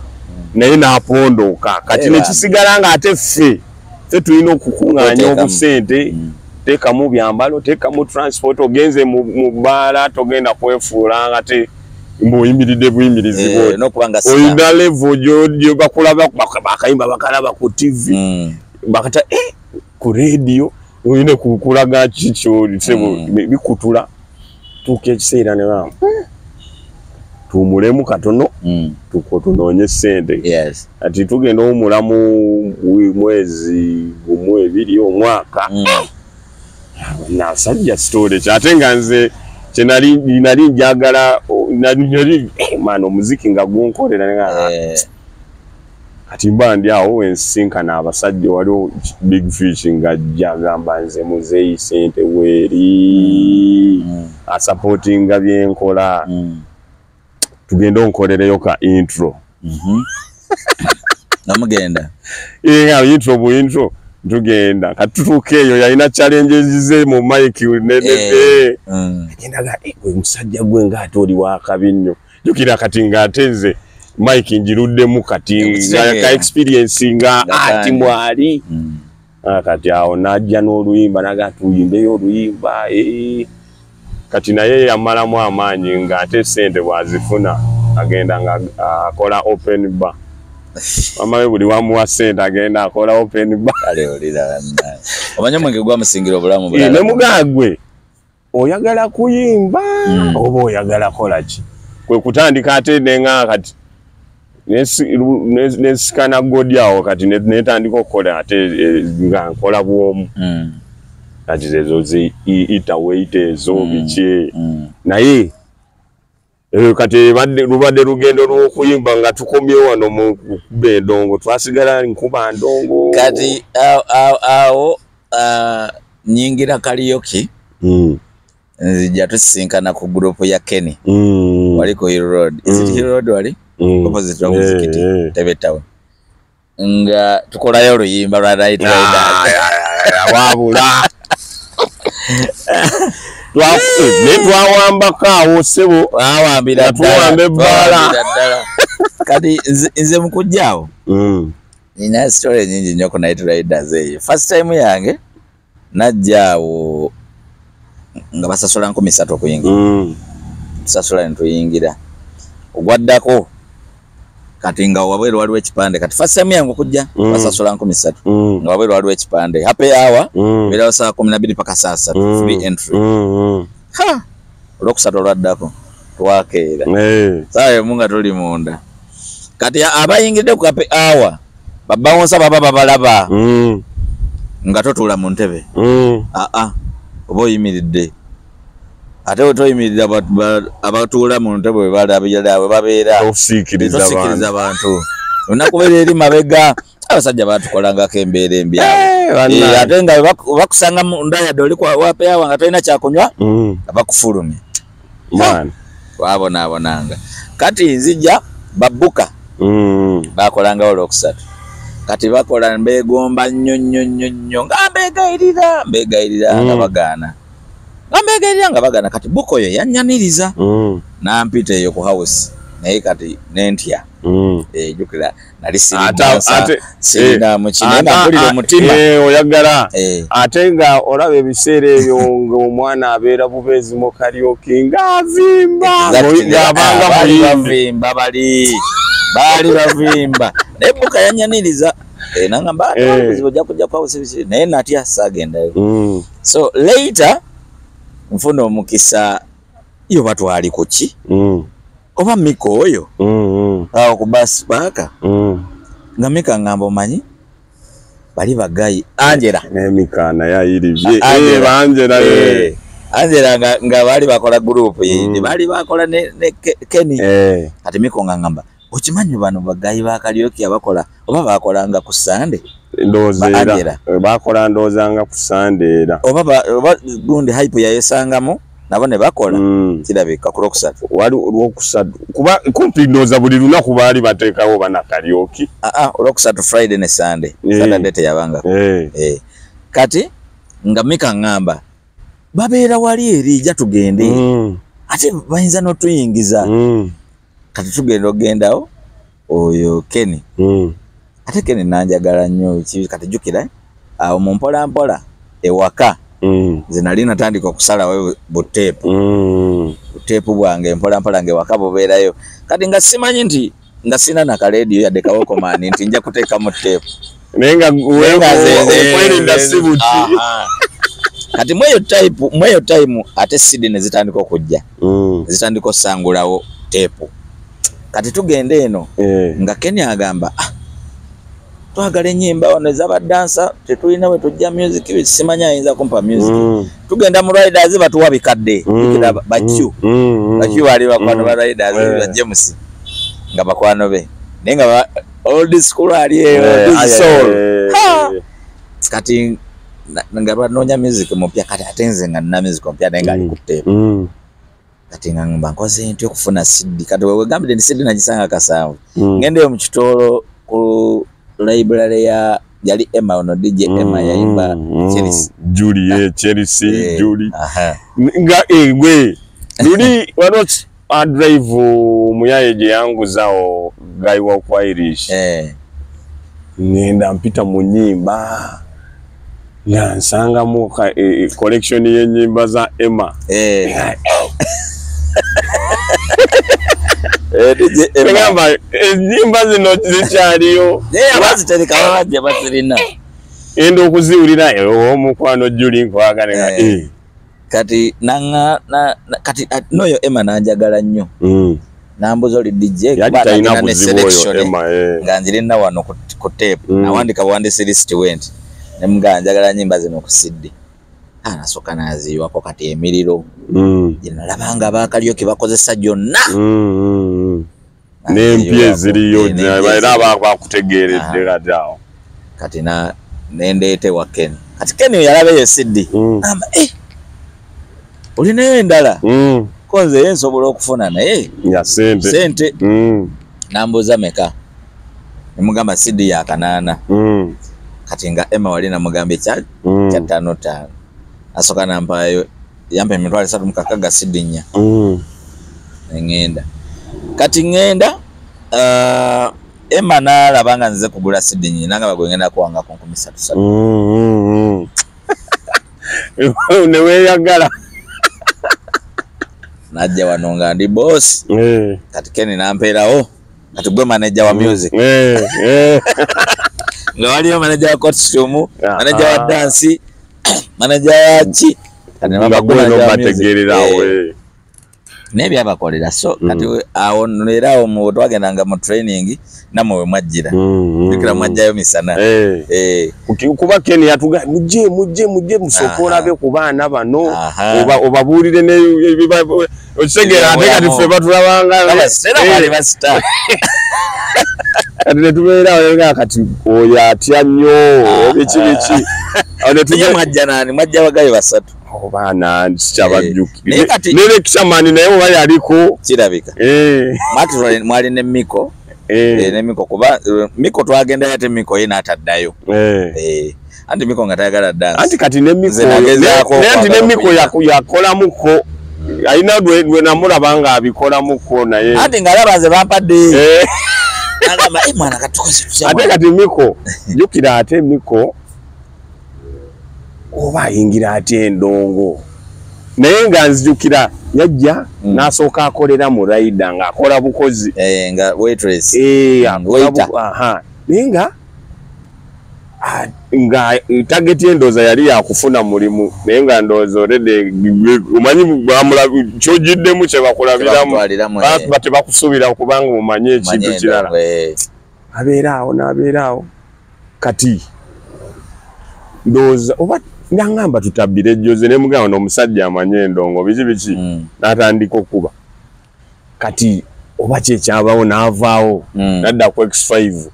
naye n'apondooka. Kati nekisigala nga ate ffe tulina okukuŋŋaanya Okuteekamu. obusente, teekamu byambalo, teekamu transport, ogenze mu bbaala togenda kwefuula nga te ng'oyimiridde buyimirizi bwoti. N'okuba nga star. Olina level gyo bakulaba, bakayimba bakalaba ku TV, bakata ku radio. Oyina kulaga kikyo bikutula tuuka ekiseera ne bamba tuwummulemu katono, tunoonye ssente. Ati tugenda owummulamu mwezi gumu, ebiri, omwaka. Nasajja story ate nga nze kyenali nali njagala nali man omuziki nga gunkolera. Kati mba ndi awo ensinkana abasajja, waliwo Big Fish nga ajja agamba nze muzeeyi sente weeri asupportinga byenkola, tugende onkolereyo ka intro. Namugenda nga intro bu intro tugenda katutuuka eyo yalina challenges ze mu mic agendaga gwe musajja gwe ngaate oli wakabi nnyo, jjukira kati ng'ate nze mic ngiruddemu kati nga experience nga ati mwali. Kati awo n'ajja n'oluyimba naga tuyimbeyo oluyimba. Kati naye yamalamu amaanyi ng'ate ssente bw'azifuna agenda nga akola open bar. Mama we buli wamuwa ssente agenda akola open bar. Omanyi omwenge gwamusingira obulamu bulala. Ne mugagwe oyagala kuyimba oba oyagala kola ki? Kwe kutandika ate nenga kati nesikana godi awo kati netandika okukola ate nga nkola bwomu. Kati ezo zi ita wait ezo biki naye kati lubadde lugendo lw'okuyimba nga tukomye wano mu kukuba endongo, twasigala nkuba ndongo. Kati awo nyingira karaoke, nzija tusisinkana ku group ya Kenny wali ku Hill Road. Is it Hill Road wali? Opposite wa muzikiti Tebe Town. Nga tukolayo oluyimba lwa Night Riders. Wabula ne twawambako awo ssebo, twawambira ddala ebbaala. Kati nze mukujja awo nina story nyingi nnyo ku Night Riders eyo. First time yange najja awo nga basasula 3,000 okuyingira. Tusasula ne tuyingira. Ogwaddako kati nga wabweru waliwo ekipande. Kati first time yange okujja basasula 3,000 nga wabweru waliwo ekipande happy hour beerawo saa 12 paka saa 3 free entry. Ha, olwokusatu olwaddako twakeera saa emu nga tuli munda. Kati abayingidde ku happy hour babawonsa baba babalaba nga totuula mu ntebe, oba oyimiridde. Ate otoyimirira abatuula mu ntebe bwe babeera tosiikiriza abantu. Olunaku eri mabega abasajja baatukolangako embeera embi abo. Ate nga bakusanga munda yadde oli happy hour nga tolina kyakunywa abakufulumya. Twabonaabonanga. Kati nzija babuka bakolangawo olwokusatu. Kati bakola mbeegomba nnyo nnyo nnyo nnyo nga mbeegayirira nga bagaana. Nga nga bagana. Kati buko yo yanyaniriza nampita eyo ku house naye kati nentya. Jjukira nali sirina mukine nga mpulira omutima oyagala. Ate nga olaba ebiseera ebyo ng'omwana abeera bubeezi mu karaoke ng'avimba ng'abanga bavimba bali bavimba. Naye buka yanyaniriza nangamba obuzibu ojja kujja ku house naye natya saagendayo. So later nfuna omukisa yo batwali kuki oba Miko oyo awo ku bus park nga Mika ngamba omanyi bali bagayi Angela ne Mika naye ayiribye Angela Angela nga bali bakola group bali bakola ne Kenny. Kati Miko nga ngamba okimanyi bano bagayi ba karaoke abakola oba bakolanga ku Sunday ndowooza era bakola ndowoozanga ku Sunday era oba gundi hype yayesangamu nabo ne bakola kirabika ku lwokusatu wali olwokusatu kuba kumpi ndowooza buli lunaku baali bateekawo bana karaoke. Olwokusatu Friday ne Sunday, Saturday teyabangako. Kati nga Mika ngamba babeera wali eri ejja tugende ate bayinza n'otuyingiza. Kati tugenda ogendawo oyo Kenny ate Kenny nanjagala nnyo kati jjukira awo mu mpola mpola ewaka nze nali natandika okusalawo buteepu buteepu bwange mpola mpola ng'ewaka bubeerayo. Kati nga simanyi nti nga sina na kaleediyo yadde kawokomaani nti nja kuteekamu teepu naye nga okwerinda si buti. Kati mweyo type, mweyo time ate CD ne zitandika okujja, zitandika osangulawo tape. Kati tugende eno nga Ken agamba, ah, twagala ennyimba wano ez'abadansa, tetulina we tujja music, simanyi ayinza kumpa music. Tugenda mu Riders batuwa bikadde, bakyu bakyu bali bakwano ba Riders, ba James nga bakwano be, naye nga old school ali eyo, old soul. Kati nga banoonya music mupya, kati ate nze nga nina music mupya naye nga ali ku tape. Kati nga ngamba nkoze ntya okufuna CD? Kati wegambidde nti CD nagisanga Kasanvu, ngendeyo mu Kitoolo ku library ya yali Emma, ono DJ Emma yayimba Chelsea. Julie, Chelsea, Julie. Nga egwe luli wano a drive muyaye gye yanguzawo guy wa ku Irish. Ngenda mpita mu nnyimba nga nsangamu collection y'ennyimba za Emma. DJ Emma. Ngamba ennyimba zino zikyaliyo. Naye abazitereka babajja bazirina. Enda okuziwulira omukwano Julie nkwagala nga Kati nanga na kati noyo Emma nanjagala nnyo. Nambuza oli DJ kuba talina buzibu oyo Emma. Nga nzirina wano ku tape. Nawandika buwandisi list went. Ne mugamba njagala nnyimba zino ku CD. Nasooka naziyiwako kati emiriro. Gye nalabanga abaakalyoke bakozesa gyonna. N'empya eziriyo era bakutegeeredde kati awo. Kati nendeeta ewa Ken. Kati Ken yalaba eyo CD. Agamba, olinayo endala? Ko nze ye nsobola okufuna naye ya sente. Sente. Nambuuza meka. Ne mugamba CD ya 8. Kati nga Emma wali namugamba ekya 5.5. Asooka nampayo, yampa 360,000 CD 4. Ngenda. Kati ngenda, Emma n'alaba nga nze kugula CD 4, nangamba gwe ngenda kuwanga ku 3,300. Ne weeyagala. Najja wano nga ndi boss. Kati Ken nampeerawo. Kati gwe manager wa music. Nga waliyo manager wa costume, manager wa dance, manager wa ki. Kati nga gwe n'obategeererawo. Naye byabakolera. So kati awo era awo twagendanga mu training nammwe we mwajjira. Jjukira mwajjayo misana. Kuba Ken yatugamba mujje mujje mujje musooke olabe ku baana bano, obabuulire ne okitegeera, ate kati ffe batulabanga era bali basita. Kati ne tubeera awo nga kati oyo atya nnyo biki biki. Naye mwajja nani? Mwajja bagayi basatu. Baana sikyabajjukira. Ne Lekishamani naye oba yaliko kirabika. Mwali ne Miko. Ne Miko kuba Miko twagendayo ate Miko ye n'ataddayo. Anti Miko nga tayagala dance. Anti kati ne Miko anti ne Miko yakolamuko. Alina lwe namulaba nga abikolamuko naye. Anti ng'alaba nze bampadde. Agamba, mwana katukoze tutya. Ate kati Miko jjukira ate Miko oba ayingira ate endongo. Naye nga nzijukira yajja n'asooka akolera mu Rider ng'akola bukozi. Nga waitress. Waiter. Naye nga nga target endooza yali yakufuna mulimu, naye nga ndowooza already omanyi kyogiddemu kye bakulabiramu, tebakusuubira kubanga omanyi ekintu kirala. Abeera awo n'abeera awo. Kati ndowooza oba nangamba tutabbire Jose, ne mugamba n'omusajja amanyi endongo biki biki, n'atandika okuba. Kati oba ki ekyabawo n'avaawo n'adda ku X5.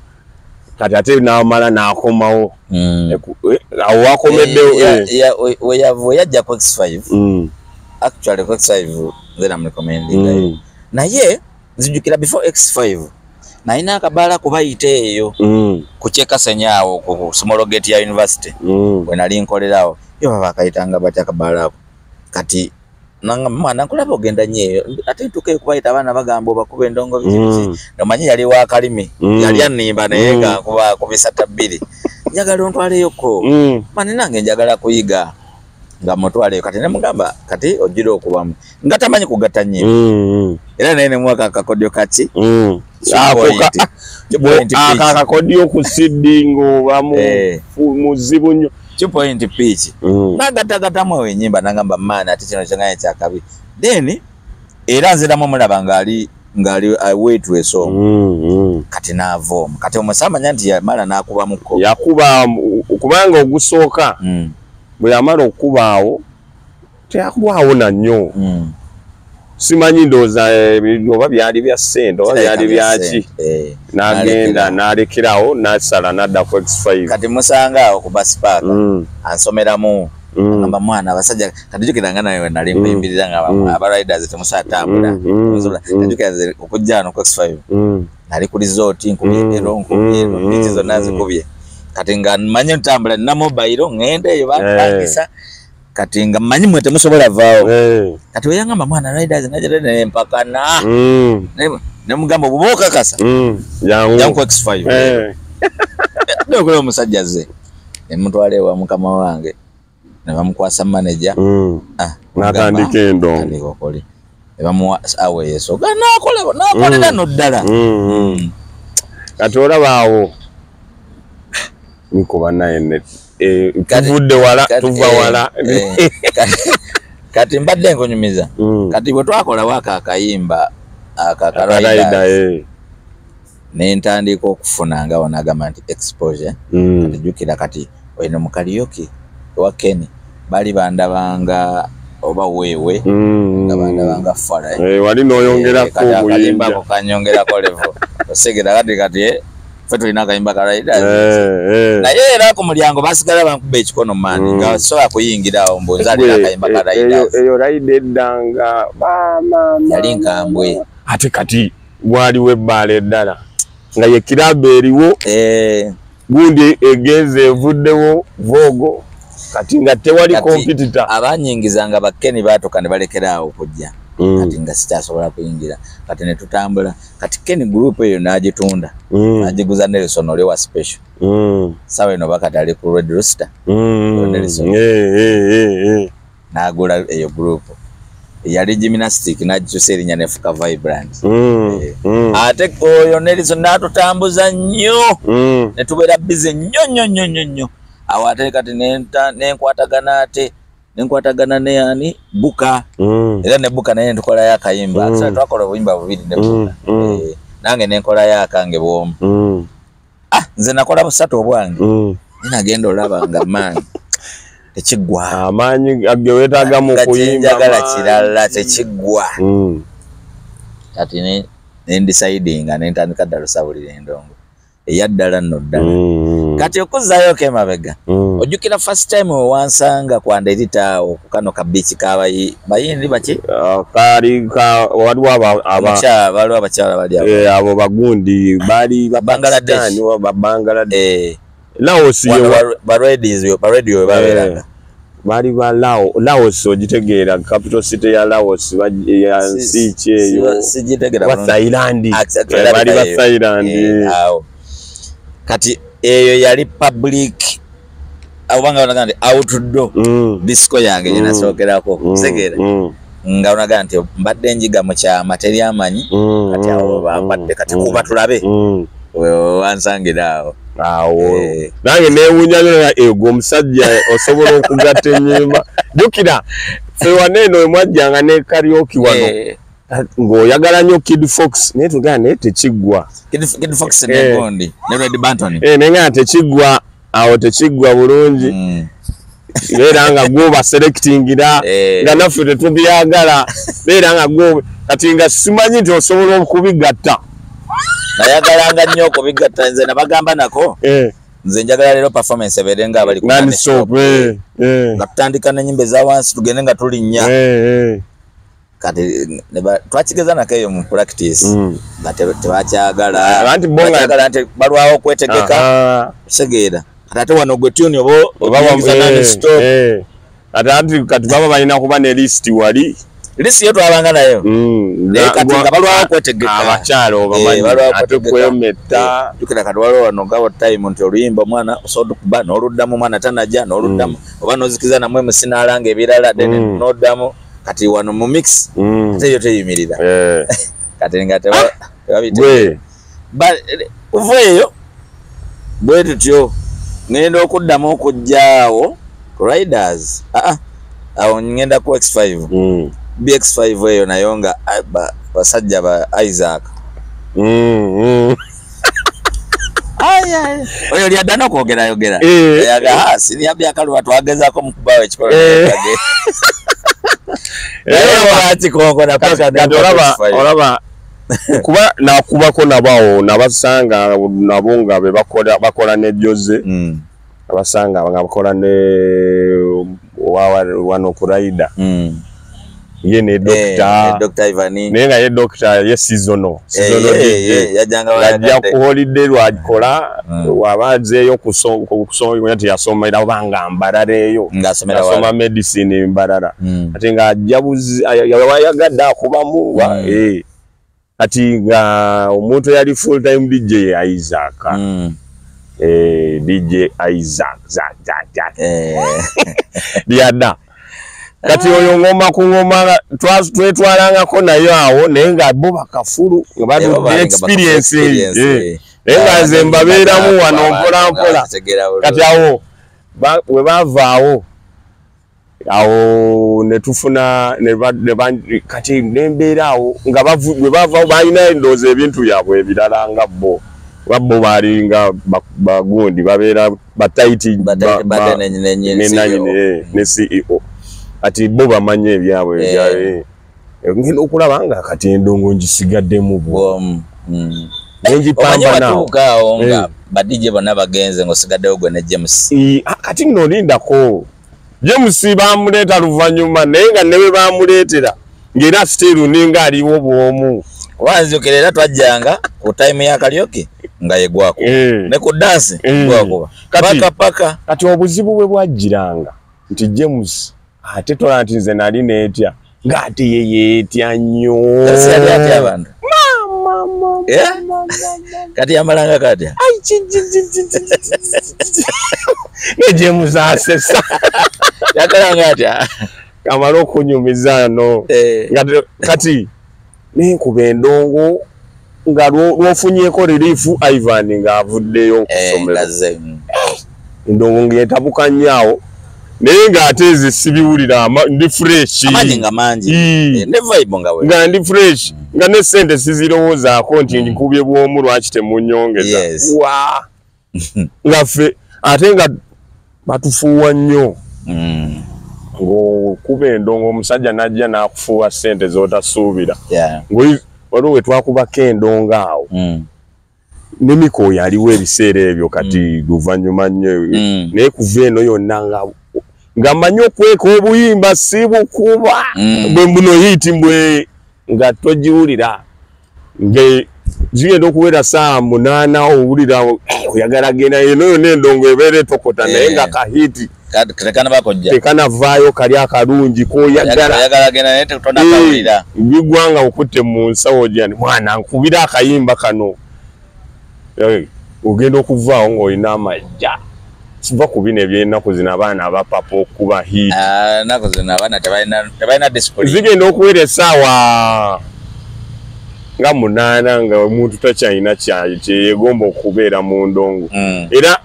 Kati ate n'amala n'akomawo. Awo wakomeddewo. We yajja ku X5. Actually ku X5 nze namurecommendingayo. Naye nzijukira before X5 nalina akabaala kubayita eyo ku Kyekasenya awo ku small gate ya university we nali nkolerawo. Yo baba akayitanga batya akabaala ako. Kati nanga mwana nkulaba ogenda nnyo eyo ate ntuuka kubayita abaana bagamba obakuba endongo biki biki. Omanyi yali wa kalimi, yali annimba naye nga nkuba ku 3.2. Njagala ontwaleyoko. Mani nange njagala kuyiga nga mutwaleyo. Kati ne mugamba kati ojjira okubamu nga tamanyi kugatta nnyimba. Era naye ne muwaka akakodyo kaki Ako akakodyo ku CD ng'oba muzibu nnyo. Two point pitch. Nagattagattamu enyimba nagamba maani ate kino kyanganya kyakabi. Then era nziramu mulaba ngali waitress omwo. Kati n'ava omwo. Kati omusamanya nti yamala n'akubamuko. Yakuba kubanga ogusooka bwe yamala okubaawo teyakubaawo na nnyo. Simanyi ndowooza oba byali bya ssente oba byali byaki. N'agenda n'alekerawo n'asala n'adda ku X5. Kati musanga awo ku bus park ansomeramu. Ngamba mwana abasajja kati jjukira nga nawe nali mpimbirira nga aba riders temusatambula. Jjukira nze okujja wano ku X5 nali ku resort nkubye ero nkubye ero biki zonna zikubye. Kati nga mmanyi ntambula nina mobile ngende eyo bapangisa. Kati nga mmanyi mwe temusobola vaawo. Kati weyangamba mwana riders najja ne mpakana. Ne mugamba obuba okakasa. Jangu ku X5. Ndokola omusajja ze. Ne mutwala ewa mukama wange. Ne bamukwasa manager. N'atandika endongo. Ne bamuwa awe yeso. Nakola nakolera no ddala. Kati olaba awo. Niko banaye tuvudde wala tuva wala. Kati mbadde nkunyumiza. Kati bwe twakola waka akayimba akakaraida. Ne ntandika okufuna nga wanagamba nti exposure. Kati jjukira kati oyino mu karaoke wa Kenny bali bandabanga oba wewe nga bandabanga fara. Wali n'oyongerako obuyinja. Kanyongerako level. Osegera kati kati ffe tulina akayimba ka riders. Naye era ku mulyango basigala bankuba ekikono maani nga sobola kuyingirawo mbu nze alina akayimba ka riders. Eyo ride eddanga yali nkambwe. Ate kati waliwo ebbaala eddala nga ye kirabo eriwo gundi egenze evuddewo vogo. Kati nga tewali competitor. Abanyingizanga bakeni baatuka ne balekera awo okujja. Kati nga sikyasobola kuyingira. Kati ne tutambula. Kati Kenny group eyo n'agitunda. N'agiguza Nelson oli wa special. Sawa eno bakati ali ku Red Rooster. Nelson. N'agula eyo group. Yali gymnastic n'agikyusa erinnya n'efuuka Vibrant. Ate oyo Nelson n'atutambuza nnyo. Ne tubeera busy nnyo nnyo nnyo nnyo nnyo. Awo ate kati nenkwatagana ate nenkwatagana ne ani Buka. Era ne Buka naye ntukolayo akayimba. Ate twakola obuyimba bubiri ne Buka. Nange nenkolayo akange bw'omu. Nze nakola busatu obwange. Nagenda olaba nga maanyi tekiggwa. Amaanyi ge weetaaga mu kuyimba njagala kirala tekiggwa. Kati ne ndecidinga ne ntandika ddala osabulira endongo. Eyaddala nno ddala. Kati okuzaayo ke mabega. Ojjukira first time wansanga kwanda eritaawo ku kano ka beach bayindi baki? Kaali waliwo waliwo abakyala bali abo. Abo bagundi baali ba Bangladesh. Ba Bangladesh. Laos ba radio babeeranga. Baali ba Laos ogitegeera capital city ya Laos ya nsi ki eyo. Sigitegeera wa Thailand. Baali ba Thailand. Awo. Kati eyo yali public obanga onaga nti outdoor disco yange gye nasookerako nsegeera nga onaga nti mbadde njiga mu kyama teri amanyi kati awo bampadde kati kuba tulabe wansangira awo. Awo nange neewuunya nnyo egwo omusajja osobola okugatta ennyimba. Jjukira ffe wano eno we mwajjanga ne karaoke wano ng'oyagala nnyo Kid Fox naye tugamba naye tekiggwa. Kid Fox ne Gondi ne Red Banton. Naye nga tekiggwa awo tekiggwa bulungi. Beera nga gwoba selectingira nga naffe tetubyagala. Beera nga gwoba kati nga simanyi nti osobola okubigatta. Nayagalanga nnyo okubigatta nze nabagamba nako. Nze njagala leero performance ebeere nga abali ku non-stop. Nga tutandika n'ennyimba eza wansi tugende nga tulinnya. Kati twakigeza nako eyo mu practice nga tebakyagala. Bakyagala nti balwawo okwetegeka osegeera. Kati ate wano gwe tune oba oyingiza non-stop. Ate kati baba balina kuba ne list wali. List yo twabanga nayo. Naye kati nga balwawo okwetegeka. Abakyala obamanyi ate kwemetta. Jjukira kati waliwo wano nga time nti oluyimba omwana osobola okuba n'oluddamu omwana tanajja n'oluddamu oba n'ozikiza namwe musinaalanga ebirala then n'oddamu. Kati wano mu mix ate yo teyimirira. Kati nga tebabitegeera. Kuva eyo bwe tutyo Ngenda okuddamu okujjaawo Riders. Awo ngenda ku X5. BX5 eyo nayo nga basajja ba Isaac. Oyo lyadda n'okwogera yogera. Yaga siniya byakaluba twagezaako mu kubaawo ekikolo. Olaba kuba nakubako nabo nabasanga nabo nga be bakola ne Jose. Abasanga nga bakola ne wano ku Rider. Ye ne doctor Dr. Ivani. Naye nga ye doctor ye seasonal yajjanga yajja ku holiday lwakola wabazeeyo kusoma nti yasomera obanga Mbarara eyo asoma medicine Mbarara ate nga ajja yayagadde akubamu kati nga omuntu yali full time DJ Isaac. DJ Isaac Diada. Kati oyo ngoma ku ngoma twetwalangako nayo awo naye nga bo bakafulu nga bali experience naye nga nze mbabeeramu wano mpola mpola. Kati awo we bavaawo awo ne tufuna kati nembeera awo nga bwe bavaawo balina endowooza ebintu byabwe ebirala nga bo babbo balinga bagundi babeera bataiti ne CEO. Ati bo bamanye ebyabwe ebyawe ngenda okulaba nga kati endongo ngisigaddemu bwo ngipamba nawo nga ba DJ bonna bagenze ng'osigaddewo gwe ne James. Kati nno lindako James bamuleeta luvannyuma naye nga ne bwe bamuleetera ng'era still ninga aliwo bw'omu. Wanzijukira era twajjanga ku time ya karaoke nga ye gwako ne ku dance gwakuba paka paka. Kati obuzibu bwe bwajjiranga nti James ate tola nti nze nali neetya ng'ate ye yeetya nnyo. Mama kati yamalanga katya ne James asesa yakalanga atya kamala okunyumiza no kati nenkuba endongo nga lwofunyeeko relief Ivan ng'avuddeyo okusomero endongo ng'etabuka nnyo awo naye ng'ate nze sibiwulira ndi fresh amaanyi nga mangi ne vibe nga we nga ndi fresh nga ne ssente sizirowoozaako nti nkubye bw'omu lwaki temunnyongeza wa nga ffe ate nga batufuuwa nnyo ng'okuba endongo omusajja n'ajja n'akufuuwa ssente z'otasuubira. Waliwo we twakubako endongo awo nemikooyo aliwo ebiseera ebyo kati luvannyuma nnyo naye kuva eno yonna nga mmanyi okweka obuyimba si bukuba bwe mbuno hiiti mbwe nga togiwulira nge zigenda okuwera ssaawa 8 owulira oyagala genda eno yonna endongo ebeera etokota naye nga kahiti tekanavaayo kali akalungi koyagala bigwanga okutte mu nsawo gyani mwana nkubira akayimba kano ogenda okuvaawo ng'olina amajja. Siva ku bino eby'ennaku zino abaana abapapa okuba hiiti ennaku zino abaana tebalina discipline. Zigenda okuwera essaawa nga 8 nga omuntu takyalina kyeyegomba okubeera mu ndongo. Era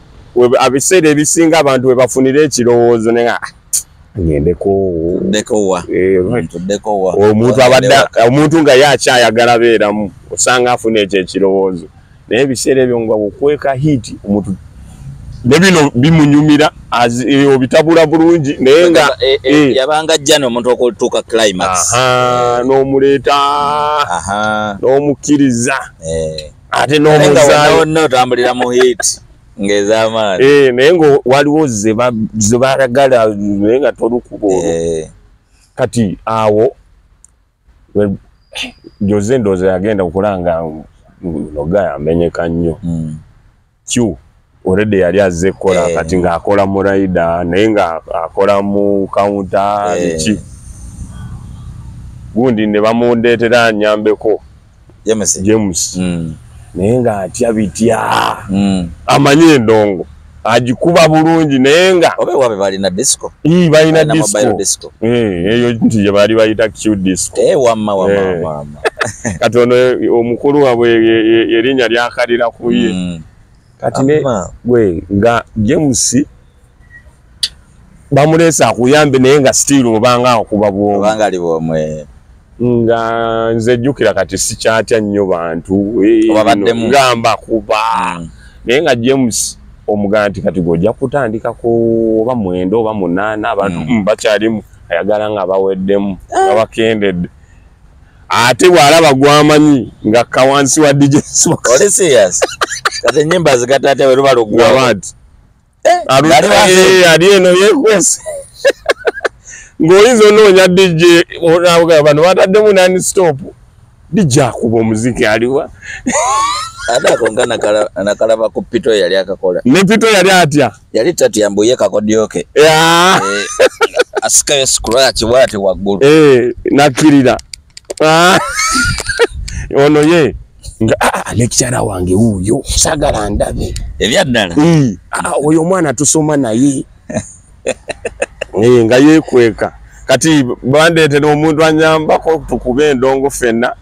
ebiseera ebisinga abantu we bafunira ekirowoozo ne nga ngendeko omuntu abadde omuntu nga ye akyayagala beeramu osanga afuna ekyo ekirowoozo naye ebiseera ebyo nga okweka hiiti omuntu ne bino bimunyumira obitabula bulungi naye nga yabanga ajja n'omuntu okutuuka climax n'omuleeta n'omukkiriza ate n'omuzaayo n'otambulira mu hiiti ng'ez'amaanyi naye nga waliwo ze balagala naye nga tolukuba olwo. Kati awo Jose ndowooza yagenda okulanga noga yamenyeka nnyo Q already yali azze kukola kati ng'akola mu Rider naye ng'akola mu counter biki gundi ne bamundeetera nnyambeko James naye ng'atya bitya amanyi endongo agikuba bulungi naye nga oba wabe balina disco balina disco eyo nti gye baali bayita Q disco wamma wamma kati ono omukulu waabwe erinnya lyakalira ku ye. Kati ne gwe nga James bamuleese akuyambe, naye nga still obanga akuba bwomu. Obanga ali bwomwe. Nga nze jjukira kati sikyatya nnyo bantu, ngamba kuba. Naye nga James omugamba nti kati gwe kutandika ku oba 9 oba 8, abantu bakyalimu, ayagala nga baweddemu, nga bakendedde. Ate bw'alaba gwamanyi nga kawansi wa DJ Smoke. Oli serious? Kati ennyimba zigatta we luba lugwa. Ali eno yeekwese. Ng'oyinza onoonya DJ, bano bataddemu nani stop. DJ akuba omuziki aliwa. Ate ako nga nakalaba ku Pito yali akakola. Ne Pito yali atya? Yali tatya mbu ye kakodyoke. Asikayo scratch bw'ati waggulu. Nakkirira. Ono ye nga lecturer wange wuuyo, saagala ndabe. Ebyaddala. Oyo omwana tusoma naye. Nga yeekweka. Kati bandeetera omuntu anyambako tukube endongo ffenna.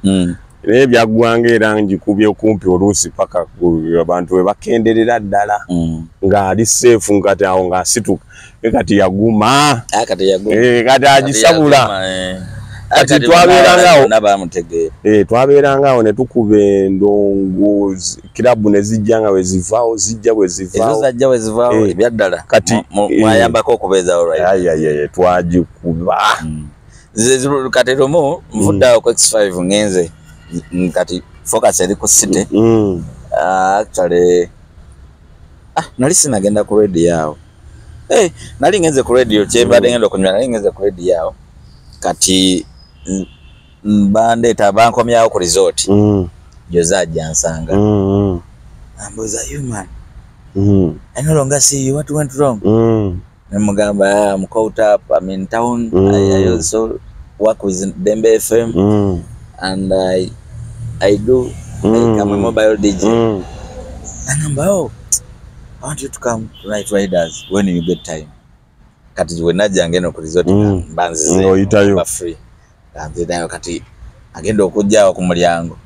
Naye byaggwanga era ngikubye okumpi oluusi paka abantu we bakenderera ddala. Ng'ali safe, kati awo ng'asituka. Kati yaguma. Kati agisabula. Kati twabeerangaawo ne tukuba endongo, kirabu ne zijja nga we zivaawo, zijja bwe zivaawo. Ezo zajja we zivaawo ebyaddala. Kati mwayambako okubeezaawo, right? Twagikuba. Kati lumu nvudde awo ku X5 ngenze, kati focus eri ku city. Actually nali sinagenda ku radio awo. Nali ngenze ku radio, kyembadde ngenda okunywa, nali ngenze ku radio awo. Kati bandeeta bankomyawo ku resort. Jose ajja nsanga. Ambuuza, you man, I no longer see you, what went wrong? Nemugamba, I'm caught up, I'm in town. I also work with Dembe FM. And I do, I'm a mobile DJ. Angamba, oh, I want you to come to Night Riders when you get time. Kati we najja ngeno ku resort mbanzize oyitayo free. Nzidayo kati agenda okujjaawo ku mulyango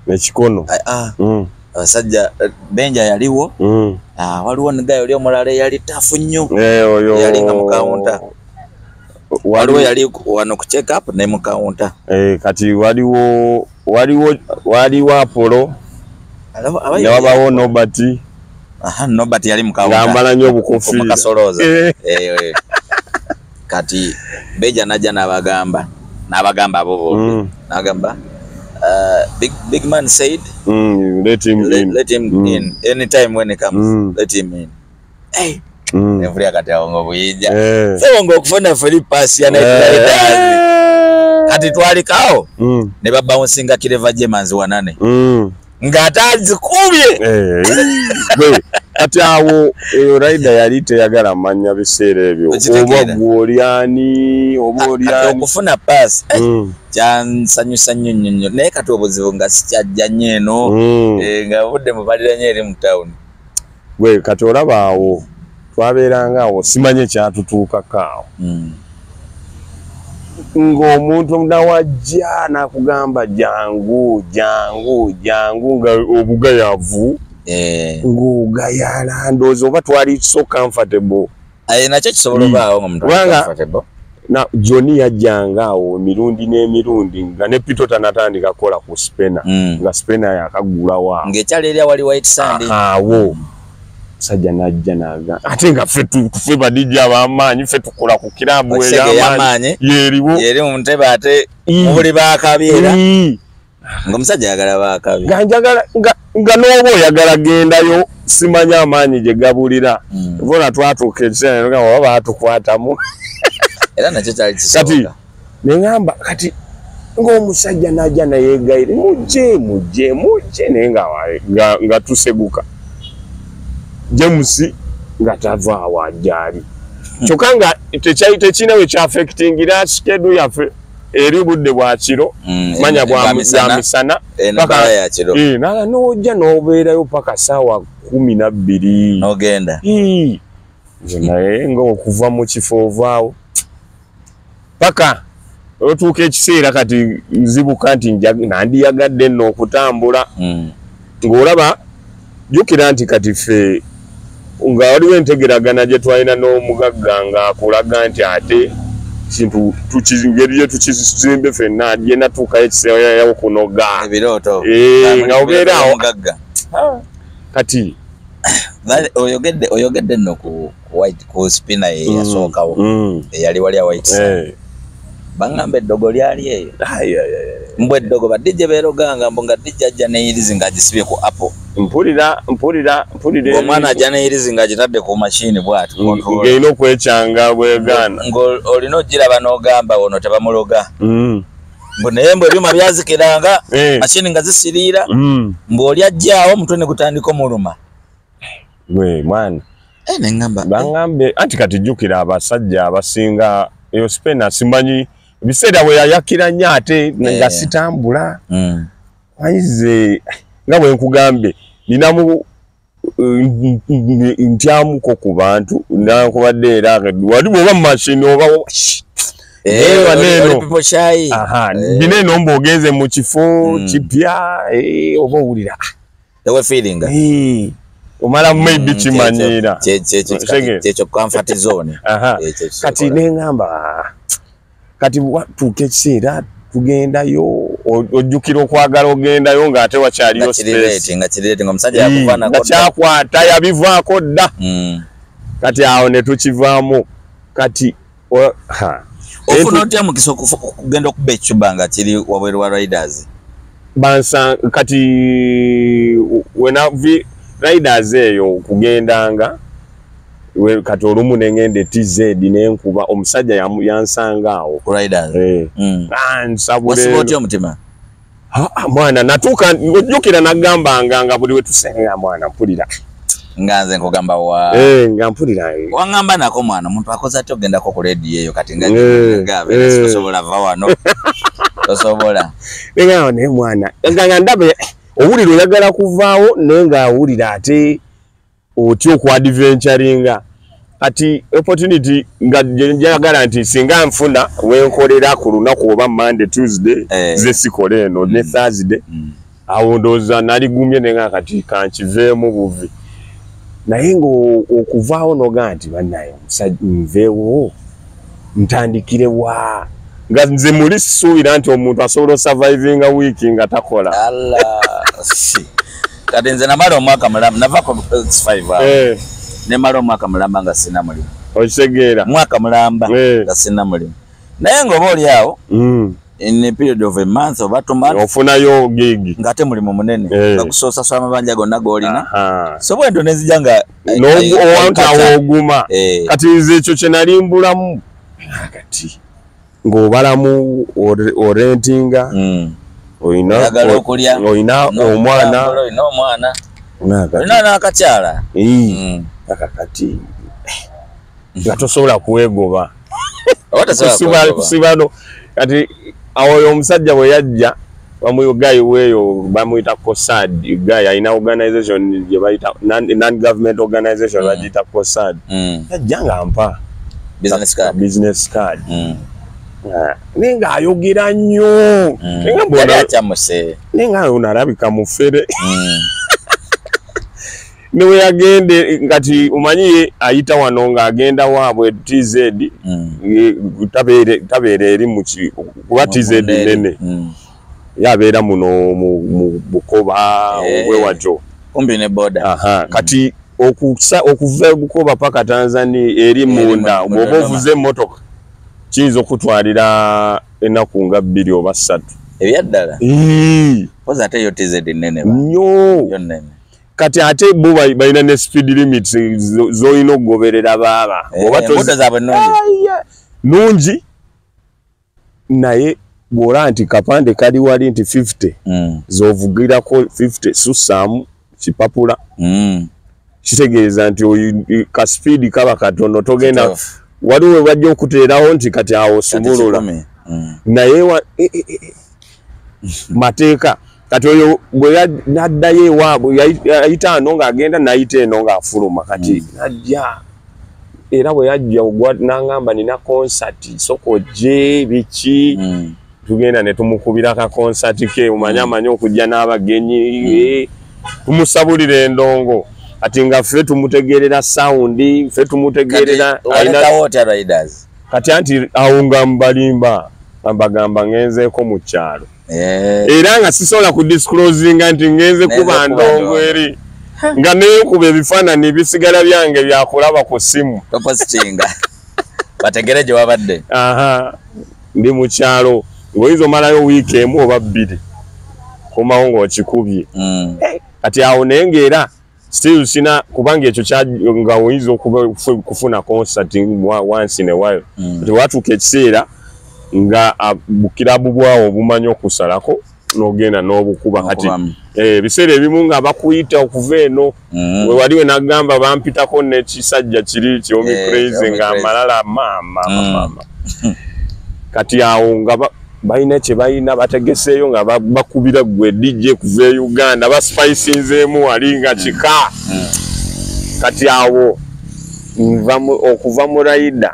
ekikono. Abasajja Benja yaliwo. Waliwo ne oli omulala yali tafu nnyo. Yali nga mu counter. Waliwo yali wano ku check up ne mu counter. Kati waliwo Apollo. Ne wabawo Nobert. Nobert yali mu counter. Ngambala nnyo obukofiira. Omukasolooza. Kati Benja najja n'abagamba abo bombi. N'agamba big man said, let him in. Let him in. Anytime when he comes, let him in. Hey. Nvulia kati awo ng'obuyinja. So ng'okufuna free pass ya Night Riders. Kati twalikaawo ne babouncinga Kireva Jemanzi 8. Ng'ate azikubye. Kati awo eyo rider yali teyagala manya biseera ebyo. Oba gw'olyani, oba olyani. Okufuna pass kyansanyusa nnyo nnyo nnyo. Naye kati obuzibu nga sikyajja nnyo eno, nga obudde mubalira nnyo eri mu town. Gwe kati olaba awo twabeeranga awo simanyi ekyatutuukako awo. Ng'omuntu nawajja n'akugamba jangu jangu jangu nga obugayavu. Ng'ogayala ndowooza oba twali so comfortable. Nakyo kisobola obaawo ng'omuntu ali comfortable. Na Johnny yajjanga awo emirundi n'emirundi nga ne Pito tanatandika kukola ku Spena. Nga Spena yakaggulawo awo. Ng'ekyalo eri awali White Sand. Awo. Musajja n'ajja n'aga. Ate nga ffe ba DJ ab'amaanyi, ffe tukola ku kirabu ey'amaanyi. Yeeriwo. Yeri mu ntebe ate mubuli baakabi era. Ng'omusajja ayagala baakabi. Nga njagala nga n'oba oyagala gendayo simanya amaanyi gye gabulira. Bona twatuuka ekiseera ne tugamba oba baatukwatamu. Era nakyo kyali kisoboka. Kati ne ŋŋamba kati ng'omusajja n'ajja nayeegayirira mujje mujje mujje naye nga tuseguka. James nga tavaawo ajja ali. Kyokka nga tekirina we kyaffectingira schedule yaffe eri budde bwa kiro, manya bwa misana paka n'ojja n'obeerayo paka ssaawa 12 n'ogenda. Nze naye ng'okuva mu kifo ovaawo paka otuuka ekiseera kati nzibuka nti nandiyagadde nno okutambula. Ng'olaba Jjukira nti kati ffe nga waliwo entegeragana gye twalina n'omugagga ng'akulaga nti ate kintu ngeri gye tukizimbe ffenna gye natuukayo ekiseera okunoga ebirooto nga obeera awo kati oyogedde nno ku white ku spina eyasookawo eyali wali a white bangamba eddogo lyali eyo mbwe eddogo ba DJ beeroganga mbu nga DJ ajja n'eyirizi ng'agisibye ku Apple. Mpulira omwana ajja n'eyirizi ng'agitadde ku machine bw'ati ng'erina okwekyanga bwegaana ng'olina ogiraba n'ogamba ono tebamuloga mbu naye mbu ebyuma byazikiranga machine nga zisiriira mbu oli ajjaawo omutwe ne gutandika omuluma. Gwe mwana nengamba bangambe anti kati jjukira abasajja abasinga eyo spena simanyi ebiseera bwe yayakira nnyo ate nga sitambula manyize nga bwe nkugambye ninamu ntyamuko ku bantu nankubadde era wali bw'oba mu mashini oba bino eno mba ogenze mu kifo kipya oba owulira omala maybe kimanyiira kyekyo comfort zone. Kati nengamba kati watuuka ekiseera tugendayo ojjukira okwagala ogendayo ng'ate wakyaliyo space nga kyakwata yabivaako dda kati awo ne tukivaamu. Kati ofuna otya mukisa okugenda okuba ekicuba nga kiri wabweru wa Riders? Bansa kati wenavi Riders eyo okugendanga kati olumu nengende TZ nenkuba omusajja yansanga awo ku Riders. Wasiba otya omutima? Mwana natuuka ojjukira nagambanga nga buli we tusenga mwana mpulira nga nze nkugamba wa nga mpulira wangamba nako mwana omuntu akoze atya ogendako ku rediyo eyo kati nga tosobola va wano tosobola nga naye mwana nga ndaba owulira oyagala kuvaawo naye ng'awulira ate otya okuadventuringa. Kati opportunity nga njagala nti singa nfuna wenkolera ku lunaku oba Monday, Tuesday ze sikola eno ne Thursday awo ndowooza naligumye naye nga kati kankiveemu buvi. Naye ng'okuvaawo n'ogaa nti bannaye omusajja nveewo ntandikire wa nga nze muli sisuubira nti omuntu asobola osurvivinga wiiki nga takola. Kati nze namala omwaka mulamba nava ku X5 nemala omwaka mulamba nga sina mulimu. Okitegeera mwaka mulamba nga sina mulimu naye ng'oba oli awo in a period of a month oba 2 months ofunayo gig ng'ate mulimu munene nga gusoosasula amabanja gonna g'olina so bwento nenzija nga owantawo oguma. Kati nze ekyo kye nali mbulamu kati ng'obalamu orentinga olina omwana olina n'akakyala kati nga tosobola kwegoba kusibano. Kati awo omusajja bwe yajja bamugayi weeyo bamuyita COSAD guy alina organization gye bayita non government organization bagiyita COSAD yajja nga mpa business card naye ng'ayogera nnyo naye nga ono alabika mufere ne we yagende kati omanyi ayita wano ng'agenda waabwe TZ tabeera eri kuba TZ nene yabeera muno mu Bukoba obwewatyo kumpi ne boda. Kati okuva Bukoba paka Tanzania eri munda bw'oba ovuze emmotoka kiyinza okutwalira ennaku nga 2 oba 3 ebyaddala. Poza ate yo TZ nene nnyo. Kati ate bo balina ne speed limits z'olina okugoberera baaba emmotoka zaabwe nnungi naye bw'olaba nti kapande kali wali nti 50 z'ovugirako 50 sussaamu kipapula kitegeeza nti ka speed kaba katono togenda waliwo we bajja okuteerawo nti kati awo sumulula naye mateeka. Kati oyo bwe naddayo ewaabwe yayita ano ng'agenda n'ayita eno ng'afuluma kati najja era bwe yajja n'angamba nina konsati sooka ojje biki tugenda ne tumukubira ka konsati ke omanyi amanyi okujja n'abagenyi Tumusabulira endongo. Ati nga ffe tumutegeerera sound, ffe tumutegeerera kati anti awo nga mbalimba mbagamba ngenzeeko mu kyalo. Era nga sisobola ku disclosinga nti ngenze kuba ndongo eri. Nga nekuba ebifaananyi bisigala byange byakulaba ku ssimu. Topositinga. Bategere gye wabadde. Aha. Ndi mu kyalo. Ng'oyinza omalayo wiiki emu oba bbiri. Komawo ng'okikubye. Kati awo naye ng'era still sina kubanga ekyo nga oyinza okufuna concert once in a while. Kati watuuka ekiseera nga bukirabu bwawo obumanyi okusalako n'ogenda n'obukuba. Kati ebiseera ebimu nga bakuyita okuva eno we wali we nagamba bampitako n'ekisajja kiri kyomi crazy nga amalala maama maama. Kati awo nga balina kye balina bategeseeyo nga bakubira gwe DJ kuva e Uganda baspicinzeemu wali nga kika. Kati awo okuva mu Rider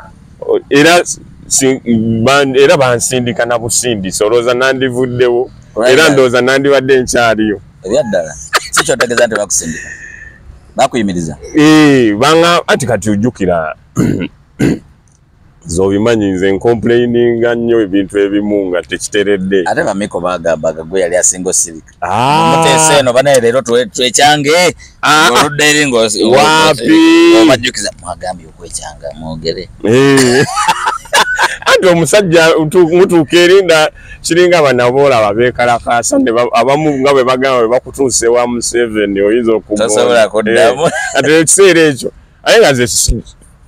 era bansindika na busindisi olowooza nandivuddewo era ndowooza nandibadde nkyaliyo. Ebyaddala si kyotegeeza nti bakusindika bakuyimiriza? Banga ati kati ojjukira zobimanyi nze ncomplaininga nnyo ebintu ebimu nga tekiteredde. Ate bamiko bagambaga gwe yali asinga osirika. Muteesa eno banaye leero twekyange oludda eri wapi obajjukiza mwagambye okwekyanga mwogere. Anti omusajja mutuuka erinda kiringa banaboolaba beekalakaasa abamu nga bwe bagamba bwe bakutuuse wa Museveni oyinza okutosobola kuddamu. Ate ekiseera ekyo aye nga nze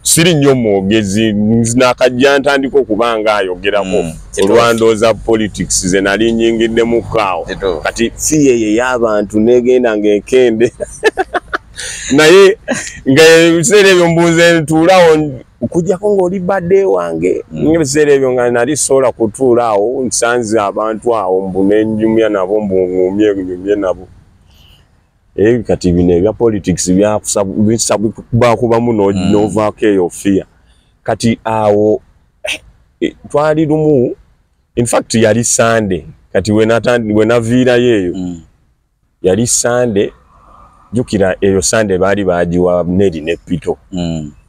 siri nnyo mwogezi nakajja ntandika okuba nga ayogerako olwandooza politics ze nali nnyingiddemukko awo. Kati si yeyo ey'abantu negenda ng'ekende naye nga ebiseera ebyo mbuuze ntuulawo okujjako ng'oli badde wange. Ebiseera ebyo nga nali sobola kutuula awo nsanze abantu awo mbu nenjumya nabo mbu ŋŋumye nabo. Kati bino ebya politics byakubamu n'ovaako eyo fear. Kati awo twali lumu, in fact yali Sunday. Kati we naviirayo eyo yali Sunday. Jjukira eyo Sunday baali bagiwa Neri ne Pito.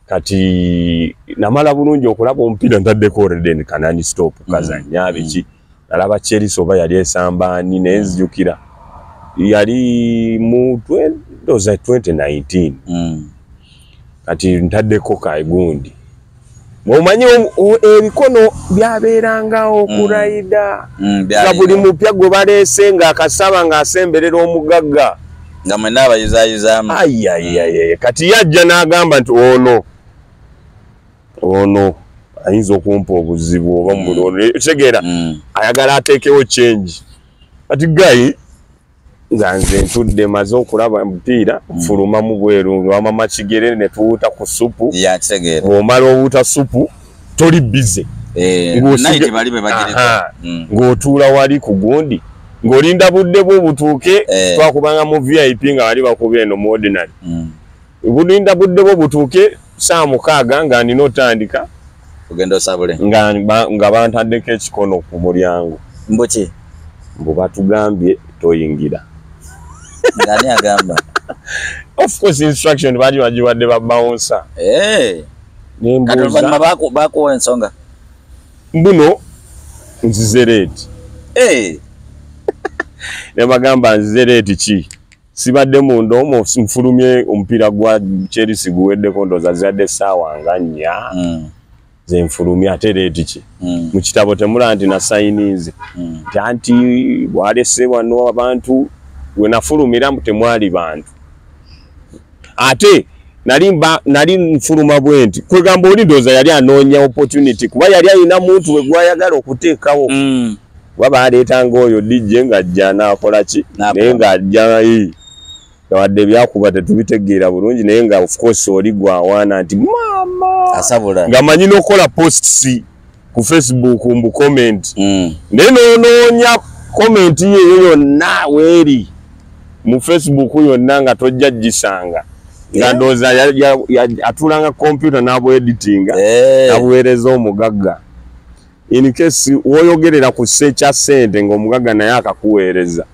Kati namala bulungi okulaba omupiira ntaddeko already kanani stop kazannya biki. Nalaba Chelsea oba yali esambaani naye nzijukira yali mu 2019. Kati ntaddeko kaigundi. Omanyi ebikono byabeerangawo ku Rider nga buli mupya gwe baleese ng'akasaba ng'asemberera omugagga nga mwenna abayuzaayuzaamu. Ayayaya kati yajja n'agamba nti ono ono ayinza okumpa obuzibu oba kitegeera ayagala ateekewo change. Kati gayi nga nze ntudde maze okulaba omupiira nfulumamu bweru wamama Kigere ne tuwuta ku supu. Bw'omala owuta supu toli bize ng'otuula wali ku gundi ng'olinda budde bwo butuuke. Twakubanga mu VIP nga bali bakubye eno mu ordinary. Bulinda budde bwo butuuke saa 6 nga nina otandika ogenda osabule nga bantaddeko ekikono ku mulyango. Mbuki? Mbu batugambye toyingira. Ngani agamba? Of course instruction baali bagiwadde ba bouncer. Kati oluvannyuma bakuwa ensonga? Mbuno nzize late. Ne bagamba nzize late ki? Sibadde munda omwo nfulumye omupiira gwa Chelsea guweddeko ndowooza ziyadde essaawa nga 4. Nze nfulumye ate late ki? Mu kitabo temulaba nti nasayininze. Nti anti bwalese wano abantu we nafulumira temwali bantu. Ate nali nfuluma bwe nti kwegamba oli ndowooza yali anoonya opportunity kuba yali alina muntu we gwayagala okuteekawo. Kuba baleetanga oyo DJ ng'ajja n'akola ki naye ng'ajja wadde byakuba tetubitegeera bulungi naye nga of course oli gwawaana nti maama asabula nga manyi n'okukola posts ku Facebook mbu comment. Naye n'onoonya comment yeyo yonna weeri mu Facebook yonna nga tojja gisanga. Nga ndowooza atuulanga computer n'abweditinga n'abuweereza omugagga. In case woyogerera ku sse kya ssente ng'omugagga naye akakuweereza.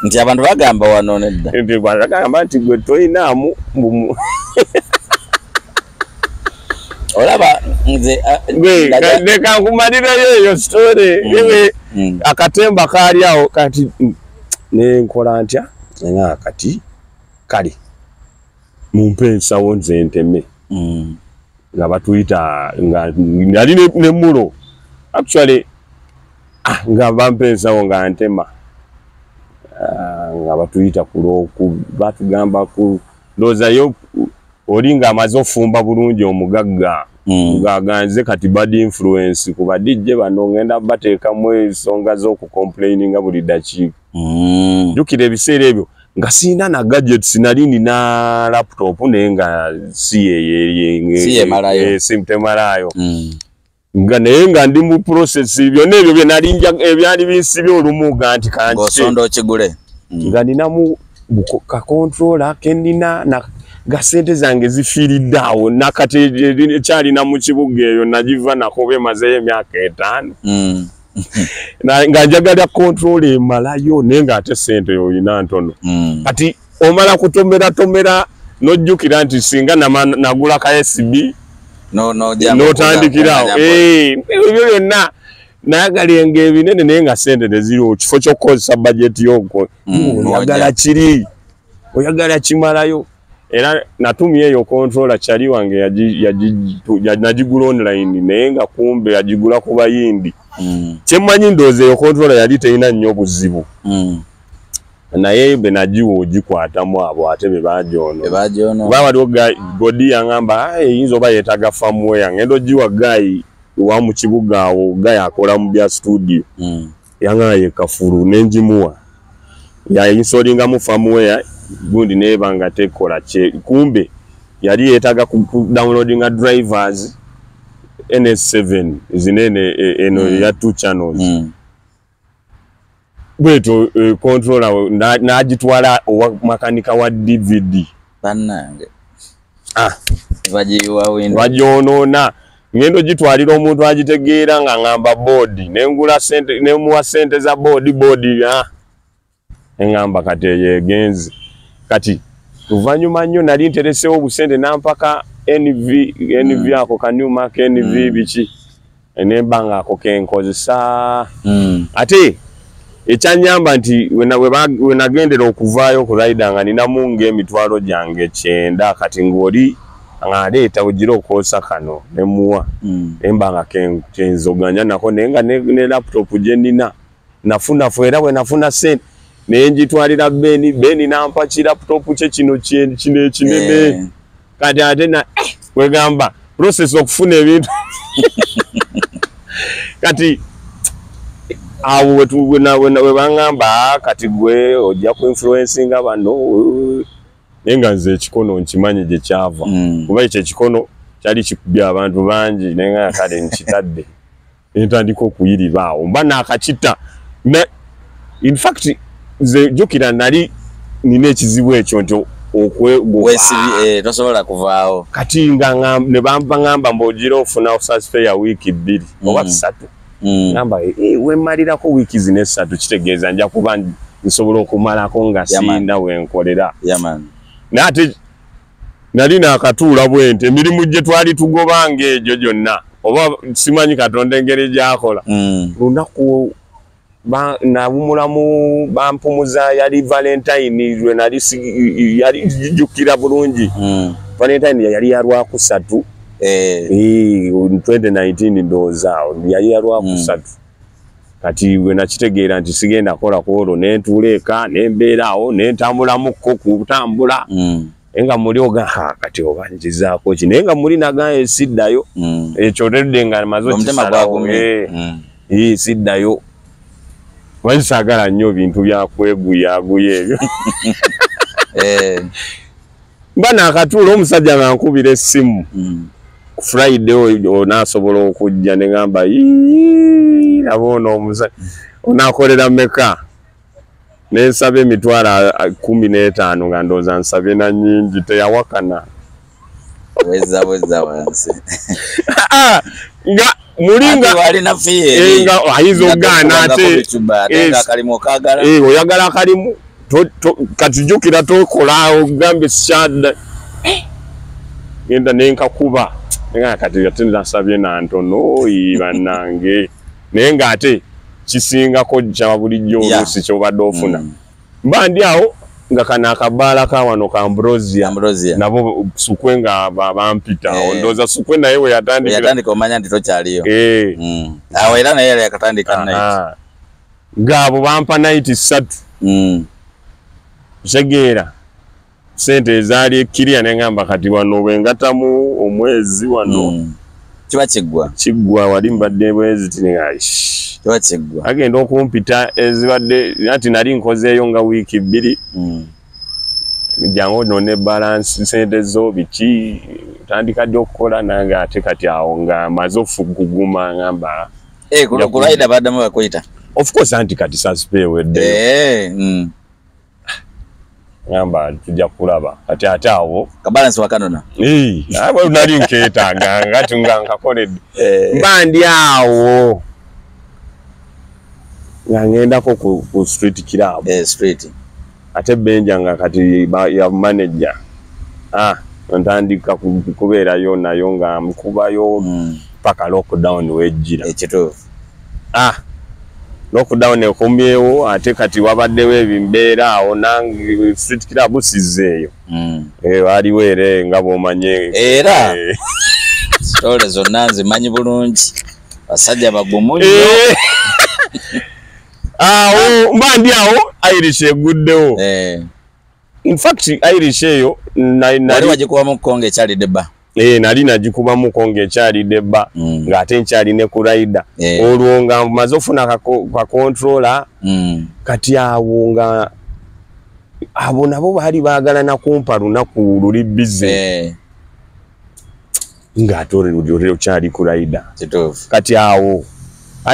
Nti abantu bagamba wano nedda. Nti bagamba nti gwe tolinaamu. Olaba nze leka nkumalirayo eyo story. Akatemba kaali awo kati nenkola ntya nga kati kale mumpe ensawo nze nteme. Nga batuyita nga nali ne mulo actually nga bampe ensawo nga ntema. Nga batuyita kuloku batugamba ku ndowooza oli nga amaze ofumba bulungi omugagga ng'aganze kati bad influence ku ba DJ bano ngenda bateekamu ensonga z'okucomplaininga buli ddakiika. Jjukira ebiseera ebyo nga sirina na gadgets, nali nina laptop naye nga si temalayo. Nga naye nga ndi mu process byonna ebyo bye nali ebyali binsibye olumu nga nti kansonda okigule. Nga ninamu ka controller ke nina nga sente zange zifiiridde awo nakati ekyalina mu kibuga eyo nagiva nako bemazeyo emyaka 5. Nga njagala control emalayo naye ng'ate sente olina ntono. Kati omala kutomera tomera n'ojjukira nti singa nagula ka SB n'otandikirawo. Ebyo byonna nayagala ebinene naye nga sente teziriwo kifo ky'okukozesa budget y'okwo oyagala kiri oyagala kimalayo. Era natumye eyo controller kyali wange nagigula online naye nga kumbe yagigula ku Bayindi. Kyemmanyi ndowooza eyo controller yali terina nnyo buzibu. Naye be nagiwa ogikwatamu abo ate be bagyono. Kuba waliwo Godi yaŋŋamba eyinza oba yeetaaga firmware ngenda ogiwa guy wa mu kibuga awo guy akola mu bya studio. Yaŋŋamba ye kafulu ne ngimuwa. Yayinsolingamu firmware gundi neba nga tekola kye kumbe yali yeetaaga ku downloadinga drivers NS7 zinene eno ya 2 channels. Bwetyo controller n'agitwala owa makanika wa DVD bannange bagiyiwa window bagyonoona. Ngendo ogitwalira omuntu agitegeera nga ngamba board nengula sente nemuwa sente za board engamba kati eyo egenze. Kati luvannyuma nnyo nali nteresewo obusente nampaka NV ako ka New Mark NV biki nemba nga ako kenkozesa. Ate ekyanyamba nti we nagendera okuvaayo ku rider nga ninamu ng'emitwalo gyange 90 kati ng'oli ng'aleeta ogira okwosa kano nemuwa nemba nga kenzoganya nako naye nga ne laptop gye nnina nafunafu era bwe nafuna sente naye njitwalira Beni nampa ki laptop kye kino kino ekinene. Kati ate na wegamba process okufuna ebintu. Kati awo we bangamba kati gwe ojja ku influencinga bano naye nga nze ekikono nkimanyi gye kyava. Kuba ekyo ekikono kyali kikubye abantu bangi naye nga kale nkitadde ntandika okuyiriba awo mba naakakita. In fact nze jjukira nali nina ekizibu ekyo nti tosobola kuvaawo. Kati nga ne baŋŋamba mb'ogira ofuna satisfy ya wiiki 2 oba 3. Ngamba wemmalirako wiiki zino 3 kitegeeza nja kuba nsobola okumalako nga sirina wenkolera. Naye ate nali naakatuula bwe nti emirimu gye twali tugobanga egyo gyonna oba simanyi Katonda engeri gy'akola. Lunaku nawumulamu bampumuza yali Valentine lwe nali yali jjukira bulungi. Valentine yali ya Lwakusatu 2019 ndowooza awo yali ya Lwakusatu. Kati we nakitegeera nti sigenda kukola ku olwo ne ntuula eka ne mbeera awo ne ntambulamukko kutambula. Nga muli oga kati oba ngizaako ki naye nga muli nagaye siddayo. Ekyo tedde nga maze okisalawo siddayo. Manyi saagala nnyo bintu bya kweguyaguya ebyo. Mba naakatuula omusajja nga nkubira essimu ku Friday onaasobola okujja ne ngamba laba ono omusajja onaakolera mmeka ne nsaba emitwalo 15 nga ndowooza nsabye na nnyingi teyawakana. Weza wansi. Nga mulinga walina fiye nga ayinza okugaana ate oyagala akalimu Kati jjukira tokola ogambe syadda genda nenkakuba nga kati ate nasabye nantono bannange, naye ng'ate kisingako kya bulijjo oluusi ky'obadde ofuna. Mba ndi awo nga kano akabaala ka wano ka Ambrosia nabo Sukwe nga bampita ndowooza Sukwe naye we yatandika omanya nti tokyaliyo. Awo era naye yali yakatandika night ng'abo bampa night 3. Ntegeera sente ezaali ekkiriya ne ngamba kati wano bwe ngatamu omwezi wano kiba kiggwa wali mbadde bwezi kiba kiggwa agenda okumpita ezibadde anti nali nkozeeyo nga wiiki 2 jangu none balance sente zo biki tandika ddi okukola nange ate kati awo nga maze okuguma ngamba ku Rider baddamu bakuyita. Of course anti kati saspe eweddeyo. Ngamba tujja kulaba kati ate awo ka balance wakanona abo nali nkeetaaga ngati nga nkakoledde. Mba ndi awo nga ngendako ku street club street ate Benja nga kati ya manager ntandika kubeerayo nayo nga nkubayo paka lockdown wejjira ekituufu. Lockdown ekomyewo ate kati wabaddewo ebimbeera awo nange street club sizzeeyo. Waliwo era nga bw'omanye era sitole zonna nzimanyi bulungi, basajja bagumu nnyo. Awo mba ndi awo Irish eguddewo. In fact Irish eyo wali wagikubamu nga ekyali debba. Nali nagikubamu nga ekyali debba ng'ate nkyali ne ku Rider. Olwo nga maze ofuna ka controller kati awo nga abo nabo baali baagala nakumpa lunaku luli busy ng'ate olwo okyali ku Rider. Kati awo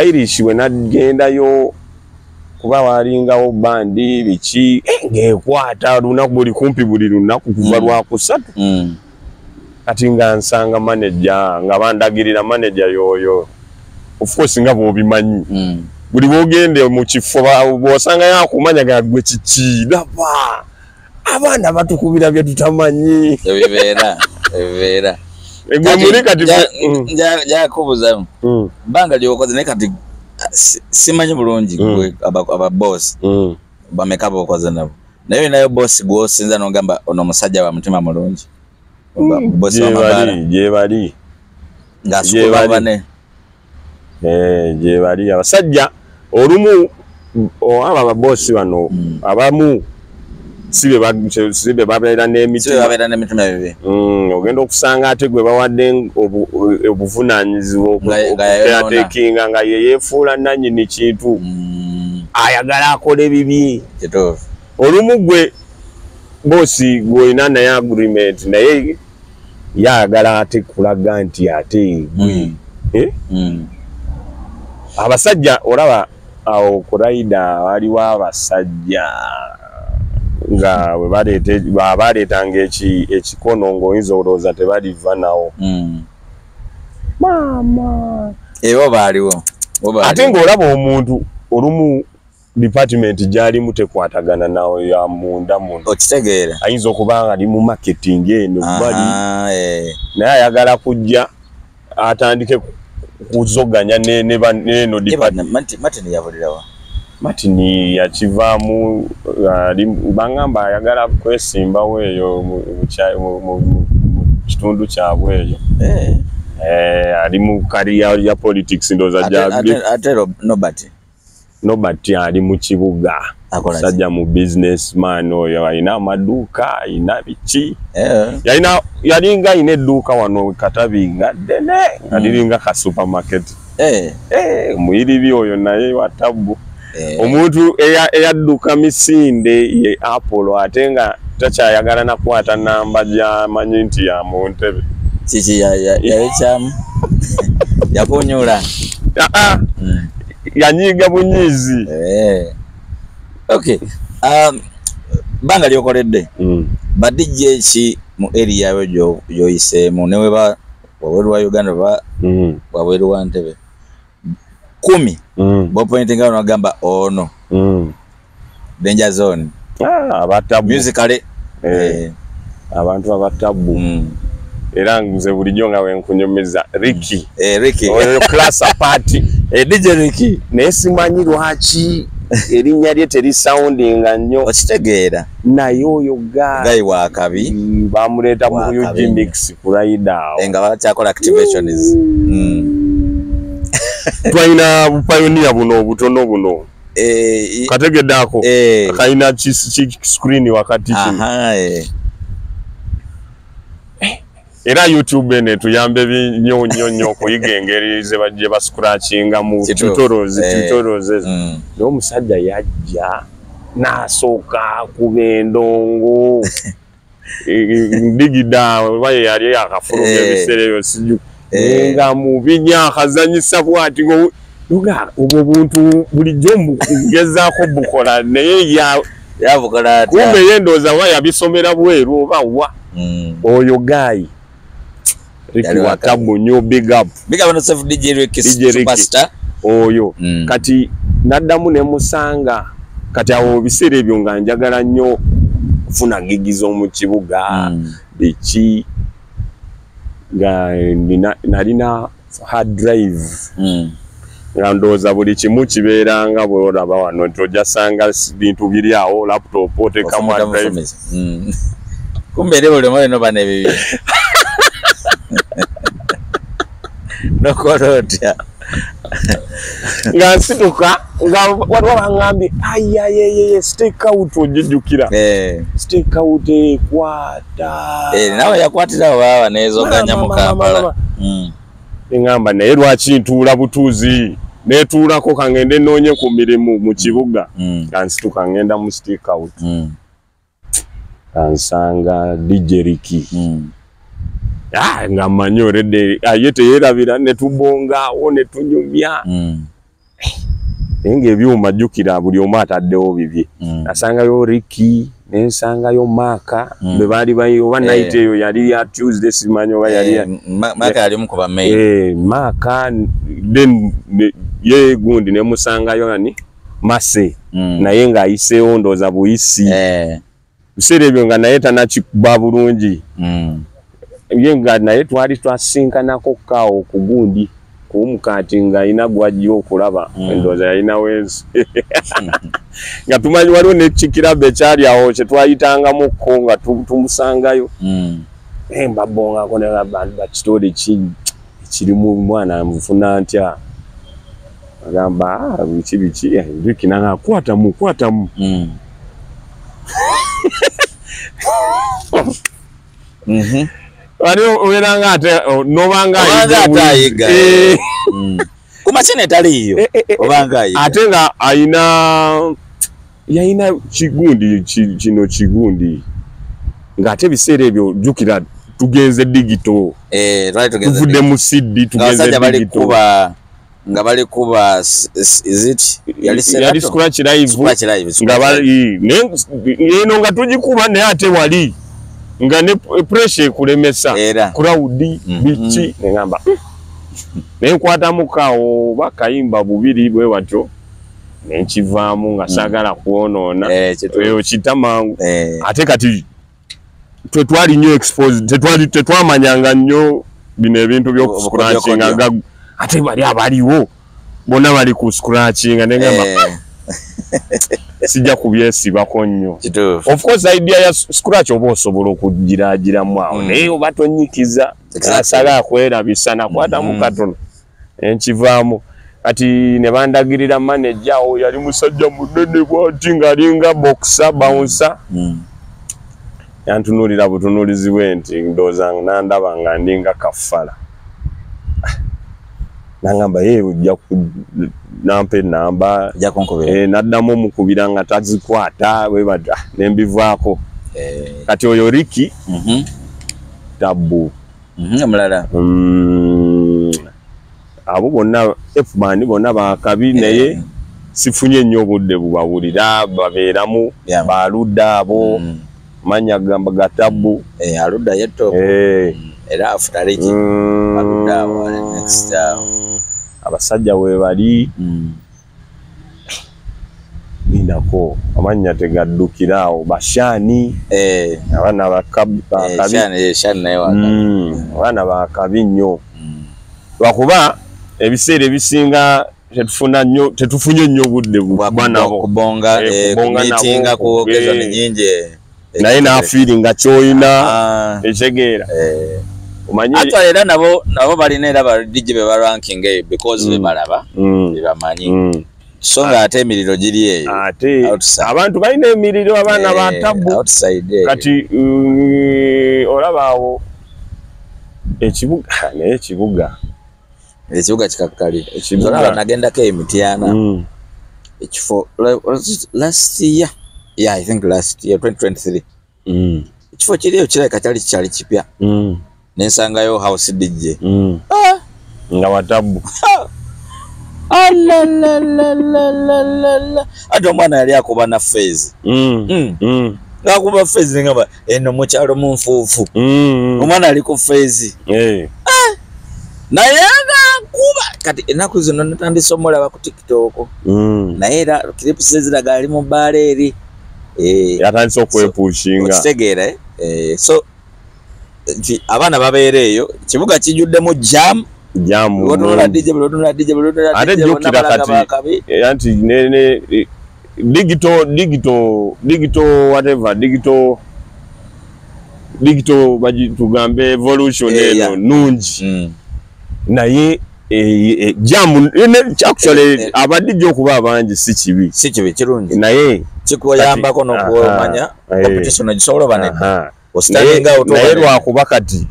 Irish we nagendayo kuba walingawo bandi biki ng'ekwata lunaku buli kumpi buli lunaku kuva lwakusatu. Kati nga nsanga manager nga bandagirira manager yoyo of course nga bw'obimanyi buli bw'ogende mu kifo bw'osangayo akumanya ga gwe kiki laba abaana batukubira bye tutamanyi. Ebibeera muli kati njakubuuza bbanga ly'okoze naye kati simanyi bulungi gwe aba boss bameka b'okoze nabo, naye olinayo boss gw'osinza n'ogamba ono omusajja wa mutima mulungi? Gyebali ng'asukuma bane gyebali abasajja olumu abo ababosi bano abamu si be babeera n'emitima bibi. Ogenda okusanga ate gwe bawadde obuvunaanyizibwa okutekinga nga ye yeefuula nannyini kintu ayagala akole bibi. Olumu gwe bosi gw'olina naye agreement naye yagala ate kulaga nti ate gwe abasajja olaba awo ku Rider waliwo abasajja nga bwe baleetanga ekikono ng'oyinza olowooza tebaliva nawo. Maama ebo baaliwo ate ng'olaba omuntu olumu department gyalimu tekwatagana nawo ya munda muno okitegeera ayinza okuba nga ali mu marketing eno bali naye ayagala kujja atandike kuzoganya neno department. Martin yabulirawa? Martin yakivaamu bangamba ayagala kwesimbawo eyo mu kitundu kyabwe eyo. Ali mu career ya politics ndowooza ate Nobert ali mu kibuga sajja mu businessman oyo alina amaduuka alina biki yalinga alina edduuka wano Katabi nga ddene nga liringa ka supermarket. Muyiribi oyo naye wa tabbu. Omuntu eyadduka misinde ye Apollo ate nga takyayagala nakwata namba gy'amanyi nti ya mu ntebe. Kiki yayekyamu yakunyula yanyiga bunyizi. Okay. Banga lyokoledde ba DJ ki mu area yo gyoyiseemu ne weba wabweru wa Uganda oba wabweru wa Ntebe 10 bopointinga nogamba ono danger zone Abatabu musically abantu abatabu. Era nze bulijjo nga wenkunyumiza Ricky. Ricky oyo class apart. DJ Ricky naye simanyi lwaki erinnya lye teri soundinga nnyo, okitegeera. Naye oyo guy wa kabi bamuleeta mu UG Mix ku rider awo nga bakyakola activations. Twalina bupayoniya buno obutono buno kategedde ako kalina screen wakati kino. Era YouTube eno etuyambe nnyo nnyo nnyo okuyiga engeri ze bajje bascratchinga mu tutorials ezo. N'omusajja yajja n'asooka akuba endongo ndigida oba ye yali akafulumya ebiseera ebyo sijju nga mubinya akazanyisa bw'ati obwo buntu bulijjo mbugezaako bukola naye yabukola atya? Kumbe ye ndowooza oba yabisomera bweru oba wa. Oyo guy Ricky Watabu nnyo, big up. Big up on yourself, DJ Ricky superstar. Oyo kati naddamu ne musanga kati awo ebiseera ebyo nga njagala nnyo kufuna gigi z'omu kibuga biki nga nalina hard drive nga ndowooza buli kimu kibeera nga bw'olaba wano nti ojja sanga bintu biri awo, laptop oteekamu hard drive. Kumbe eri buli omu alina oba n'ebibi. Nokola otya? Nga nsituka nga waliwo baŋŋambye ayayeyeye stake out ojjujjukira. Stake out ekwata. Nawe yakwatirawo baaba neezoganya mu Kampala. Neŋŋamba naye lwaki ntuula butuuzi neetuulako kangende nnoonye ku mirimu mu kibuga. Nga nsituka ngenda mu stake out. Nsanga DJ Ricky. Nga mmanyi already ye teyeerabira ne tubongaawo ne tunyumya. Naye ng'ebyuma jjukira buli omu ataddewo bibye. Nasangayo Ricky ne nsangayo Maka be baali oba night eyo yali ya Tuesday simanyi oba yali Maka yali omu ku ba main. Maka then ye gundi ne musangayo ani Mase naye ng'ayiseewo ndowooza buyisi. Biseera ebyo nga naye tannakikuba bulungi. Ye nga naye twali twasinkanako kaawo ku gundi ku mukati nga alina gw'ajja okulaba endowooza yalina wensi. Nga tumanyi waliwo n'ekikirabe ekyali awo kye twayitangamukko nga tumusangayo. Mbabongako ne bakitole kirimu mwana nfuna ntya. Agamba biki biki Ricky nanga kwatamu kwatamu. Wali obeera ate nobanga ayiga. Ku machine taliiyo obanga ayiga. Ate nga ayina yalina kigundi kino kigundi ng'ate ebiseera ebyo jjukira tugenze digital. Tuvudde mu CD tugenze digital. Nga bali kuba is it yali scratch live nga bali eno nga tugikuba naye ate wali nga ne pressure ekulemesa crowd biki ngamba naye nkwatamu kaawo bakayimba bubiri bwe batyo ne nkivaamu nga saagala kwonoona eyo kitamangu. Ate kati tetwali nnyo exposed, tetwamanyanga nnyo bino ebintu by'okuscratchinga ate bali abaliwo bonna bali ku scratchinga ne ngamba sijja kubyesibako nnyo. Of course idea ya scratch oba osobola okugiraagiramu awo naye oba tonyikiza asala akwerabisa nakwatamu katono enkivaamu. Kati ne bandagirira manager awo yali musajja munene bw'ati ng'alinga boxer bouncer. Yantunuulira butunuulizi bwe nti ndowooza nandaba nga ndinga kafala. Nangamba ye ojja nampa enamba naddamu omukubira nga tazikwata bwe batyo ne mbivaako. Kati oyo Ricky Tabu omulala abo bonna F-band bonna bakabi naye sifunye nnyo obudde bubawulira babeeramu baludda abo manya gamba ga Tabu aludda ye top era after Ricky aludda abo next abasajja we bali. Nako amannya tegaddukira awo, bashani abaana bakabi, abaana bakabi nnyo, lwakuba ebiseera ebisinga tetufuna nnyo, tetufunye nnyo budde bwa nabo kubonga, meetinga ku occasion nyingi, naye n'afiiringa ky'olina ekitegeera. Omanyi actually era nabo balina era ba DJ be ba ranking eyo because be balaba be bamanyi. So nga ate emiriro giri eyo, ate abantu balina emiriro, abaana ba tabu kati olaba awo ekibuga, naye ekibuga kikakkali. Olaba nagendako emityana ekifo last year, yeah, I think last year 2023, ekifo kiri eyo kirabika kyali kikyali kipya, nensangayo house DJ nga watabu. Ate omwana yali akuba na phase, ng'akuba phase ngamba eno mukyalo mu nfuufu, omwana ali ku phase naye ng'akuba. Kati ennaku zino natandise omulaba ku TikTok, naye era clips eziraga ali mu bbaala eri, yatandise okwepushinga, okitegeera. So nti abaana babeera eyo, kibuga kijjuddemu jam. Ate jjukira kati anti ne digital whatever digital tugambe evolution eno nungi, naye jam actually aba DJ okuba abangi si kibi, si kibi, kirungi, naye kikuyambako n'okumanya competition egisobola oba nedda, naye lwakuba kati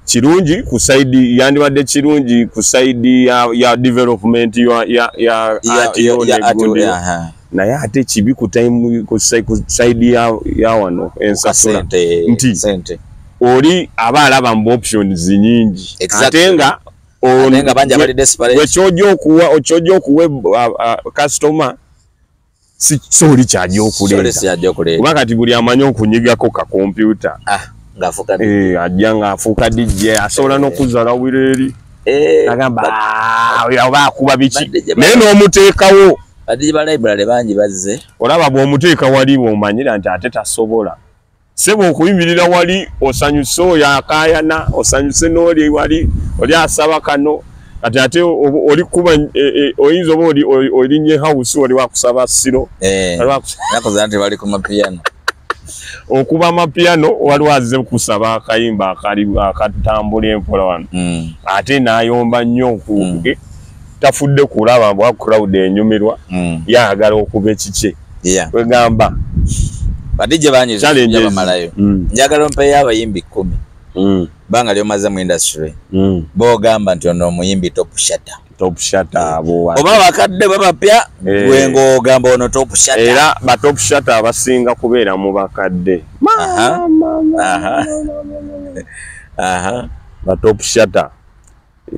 kirungi ku side, yandibadde kirungi ku side ya development ya art, naye ate kibi ku time ku side ya wano ensasula nti oli aba alaba mu options nyingi, ate nga bangi abali desperate, wekyojja okuwa customer si soli kyajja okuleeta, kuba kati buli amanyi okunyigako ka computer ajja ng'afuuka DJ, asobola n'okuzala wiro eri agamba oba akuba biki, naye n'omuteekawo. Ba DJ ba library bangi bazze, olaba bw'omuteeka wali bw'omanyira nti ate tasobola sebo okuyimirira wali osanyuse oyo akaayana, osanyuse n'oli wali oli asaba kano, kati ate oli kuba oyinza oba olinnye house oli wakusaba siro, nakoze nti bali ku mapiano, okuba amapiano waliwo azze kusaba akayimba akatambula empola wano, ate n'ayomba nnyo, tafudde kulaba bwa crowd enyumirwa, yagala okuba ekikye, kwegamba ba DJ bangi bamalayo. Njagala ompeeyo abayimbi 10 banga lyomaze mu industry, b'ogamba nti ono omuyimbi top shatter, top shatter abo oba bakadde babapya, gwe ng'ogamba ono top shatter. Era ba top shatter abasinga kubeera mu bakadde, ba top shatter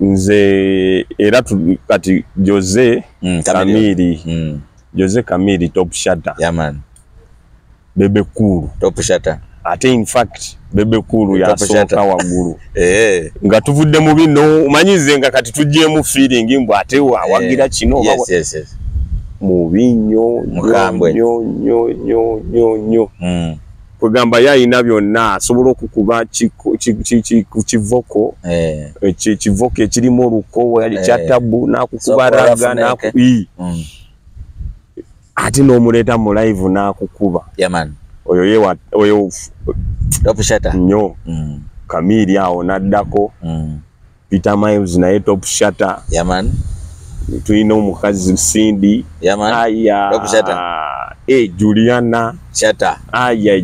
nze era kati Jose Kamiri, Jose Kamiri top shatter, yeah man, Bebe Cool top shatter, ate in fact Bebe Cool yasooka waggulu, nga tuvudde mu bino omanyize nga kati tuggyemu feeling mbu ate awagira kino mubi nnyo nnyo nnyo nnyo nnyo, kwegamba yayina byonna, asobola okukuba kivoko ekivoko ekirimu olukowa kya tabu n'akukuba raga ate n'omuleeta mu live n'akukuba. Oyo yewa oyo top shatter nnyo. Kamiri awo n'addako, Peter Miles naye top shatter. Yeah man, tulina omukazi Cindy, yeah man, aya top shatter, Juliana shatter, aya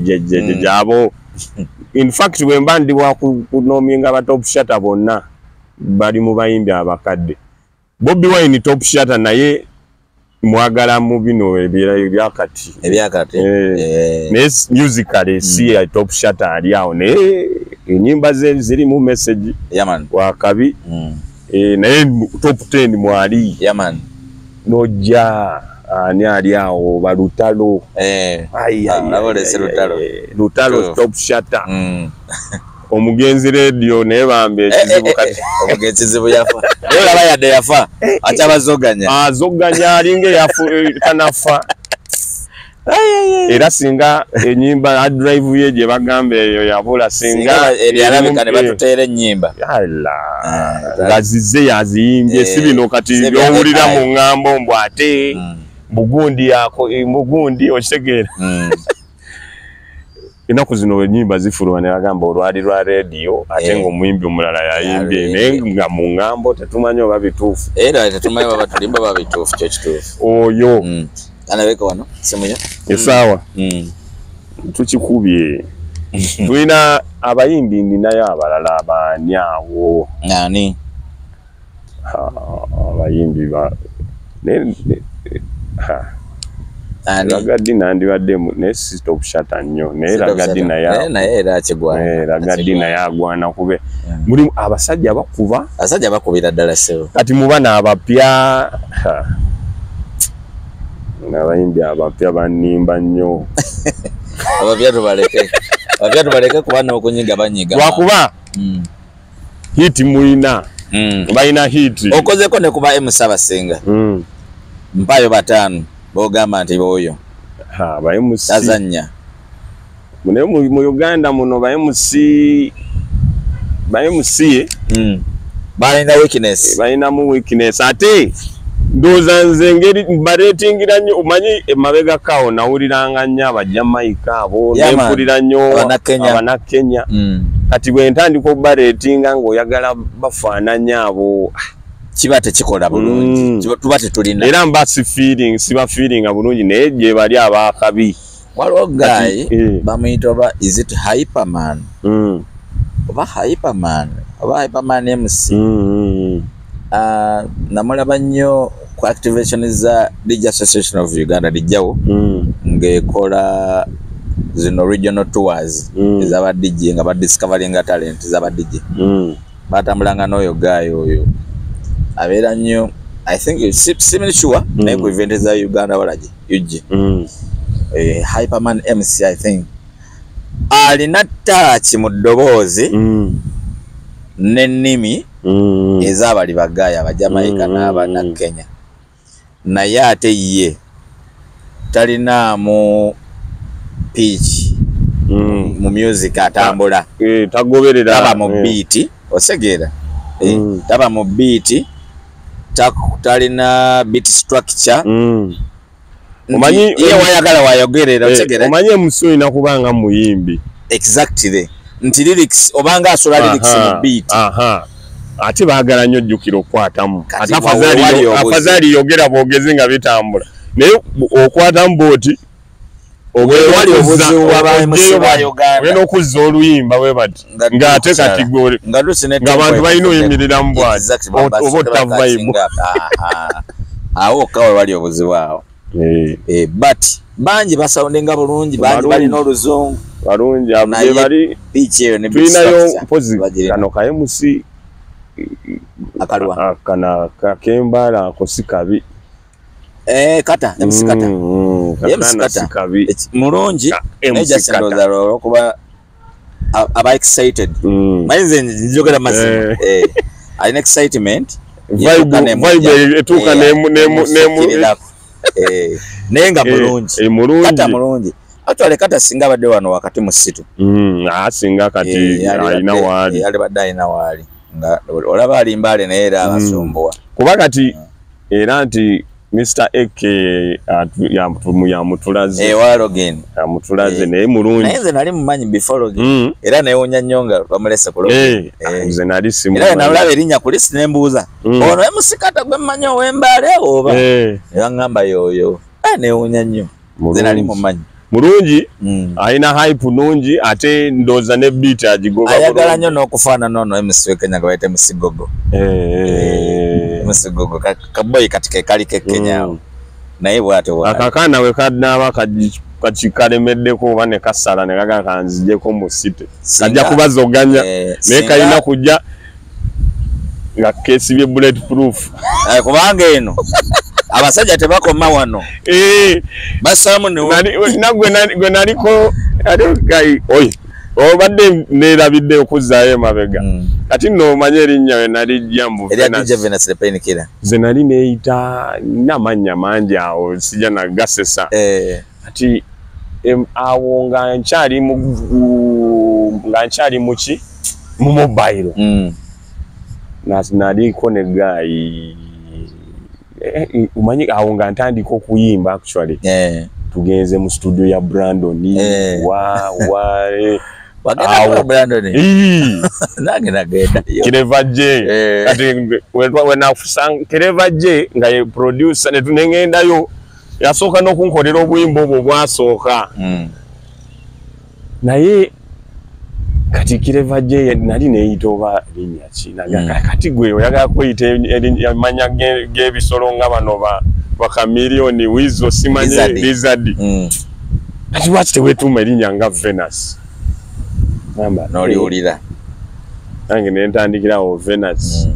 abo. In fact bwe mba ndi wa kunominga ba top shatter bonna bali mu bayimbi abakadde. Bobi Wine top shatter, naye mwagala mu bino ebyakati ebyakati, naye musically si ya top shatter ali awo, naye ennyimba ze zirimu message, yeah man, wakabi, naye top 10 mwali, yeah man, nojja ani ali awo balutalo, lutalo top shatter, Omugenzi Radio naye bambi ekizibu kati omugenzi kizibu yafa. Naye olaba yadde yafa akyabazoganya. Azoganya alinga yafu tanafa. Era singa enyimba hard drive ye gye bagamba eyo yabula, singa yalabika ne batuteera ennyimba. Nga zize yaziyimbye, si bino kati by'owulira mu ŋŋambo mbu ate bugundi yako mugundi okitegeera. Ennaku zino ennyimba zifuluma ne bagamba olwali lwa Radio ate ng'omuyimbi omulala yayimbye, naye nga mu ŋŋambo tetumanyi oba bituufu. Era tetumanyi oba batulimba oba bituufu, kyo kituufu. Oyo anaweka wano simu ya esaawa tukikubye. Tulina abayimbi ndinayo abalala abaani awo. Nani? Abayimbi ba Ragadi nandibadde naye si Top Shatta nnyo, naye Ragadi naye naye era akigwana. Ragadi naye agwana kube. Mulimu abasajja bakuba. Abasajja bakubira ddala ssebo. Kati muba n'abapya. Abayimbi abapya bannimba nnyo. Abapya tubaleke. Abapya tubaleke kuba n'okunyiga banyiga. Lwakuba hit mulina. Balina hit. Okozeko ne kuba MC abasinga. Mpayo 5 bogamba nti boyo. Ba MC. Tazannya. Naye mu Uganda muno ba MC ba MC balina weakness. Balina mu weakness ate ndowooza nze engeri bareetingira nnyo, omanyi emabega kaawo nawuliranga nnyo Abajamaika abo, nempulira nnyo Abannakenya. Kati bwe ntandika okubareetinga ng'oyagala bafaananya abo, kiba tekikola bulungi, tuba tetulina. Era mba si feeling, siba feelinga bulungi, naye gye bali abakabi. Waliwo guy bamuyita oba is it Hyperman? Oba Hyperman, oba Hyperman MC. Namulaba nnyo ku activation za DJ Association of Uganda lijjawo ng'ekola zino regional tours ez'aba DJ nga badiscoveringa talent z'aba DJ. Batambulanga n'oyo guy oyo abeera nnyo, I think similar sure naye ku event za Uganda walagi UG. Hyperman MC I think alina touch mu ddoboozi n'ennimi ez'abali bagaya Abajamaika n'Abannakenya, naye ate ye talinaamu pitch mu music atambula, tagoberera, taba mu beat, osegeera, taba mu beat, talina beat structure. Omanyi ye wayagala wayogerera, osegeera. Omanyi MC olina kubanga muyimbi. Exactly. Nti lyrics obanga asola lyrics mu beat. Ate baagala nnyo ojjukira okukwatamu. Ate afadhali yogera bwogezi nga bitambula, naye okwatamu bw'oti ogenda okuzza oluyimba bwe bati ng'ate kati ng'abantu balina oyimiriramu bw'ati oba otta vibe. Awo wokka we wali obuzibu awo. But bangi basoundinga bulungi, bangi balina oluzungu balungi, bali tulinayo mpozi kano ka MC akalwa kana kakembala ako si kabi. Kata MC Kata. MC Kata mulungi, naye just ndowooza olw'okuba aba excited. Manyi nze njogera mazima. Alina excitement, vibe etuuka nemu naye nga mulungi. Kata mulungi. Actually Kata singa abadde wano wakati mu situ. Singa kati alina waali. Yalibadde alina waali. Nga olaba ali Mbale naye era abasumbuwa. Kuba kati era nti Mr. AK yamutulaze. Wa Login. Yamutulaze naye mulungi. Naye nze nali mumanyi before Login. Era neewuunya nnyo nga bamulese ku Login. Nze nali simumanyi. Era nalaba erinnya ku list ne mbuuza. Ono MC Kata gwe mmanyi ow'Embale oba? Ne baŋŋamba y'oyo. Neewuunya nnyo. Nze nali mumanyi. Mulungi, alina hype nungi, ate ndowooza ne beat agigoba bulungi. Ayagala nnyo n'okufaanana ono MC w'e Kenya gwe bayita MC Gogo. MC Gogo kaboyi kati ke kali ke Kenya awo. Naye bw'atyo bw'ali. Akakaana we kanaaba kalemeddeko oba ne kasala ne kagamba kanzijeko mu city. Kajja kubazoganya naye kalina kujja nga keesibye bullet proof. Kubanga eno abasajja tebakoma wano. Basaamu ne nagwe naliko ate guy oyi Obadde neerabidde okuzzaayo emabega. Kati nno omanye erinnya we nalijja mbu Venus the Painkiller. Nze nali neeyita n'amannya mangi awo sijja nagasesa. Kati awo nga nkyali muki mu mobile. Naliko ne guy umanyi awo nga ntandika okuyimba actually. Tugenze mu studio ya Brandon wa wagenda Brandon nange nagenda Clever J. Kati we Clever J nga ye producer ne tunengendayo yasooka n'okunkolera obuyimba obwo bwasooka. Naye kati Clever J nali neeyita oba linnya ki kati gwe oyagala kweyita amannya g'ebisolo nga bano ba Chameleone, Weasel, simanyi Lizard. Kati lwaki teweetuuma erinnya nga Venus? N'oliwulira. Nange ne ntandikirawo Venus.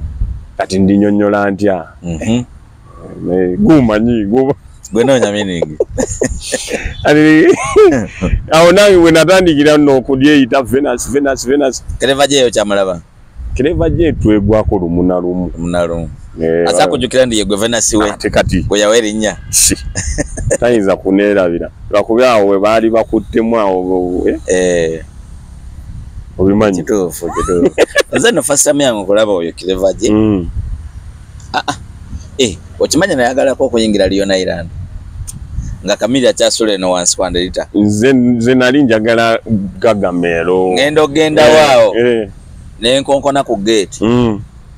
Kati ndinyonnyola ntya? Gumanyi gwe noonya meaning. Awo nange bwe natandikira nno okulyeyita Venus, Venus, Venus. Clever J okyamulaba? Clever J twegwako lumu na lumu. Lumu na lumu. Asa kujjukira ndi ye gwe Venus we. Ate kati gwe yawa erinnya. Tayinza kuneerabira. Lwakuba awo we baali bakuttemu awo. Obimanyi. Kituufu, kituufu. Nze nno first time yange okulaba oyo Clever J. Okimanya nayagalako okuyingira Leon Island. Nga Kamili akyasula eno wansi kwa Ndelita. Nze nali njagala Gagamero. Ngenda ogenda waawo. Ne nkonkona ku gate.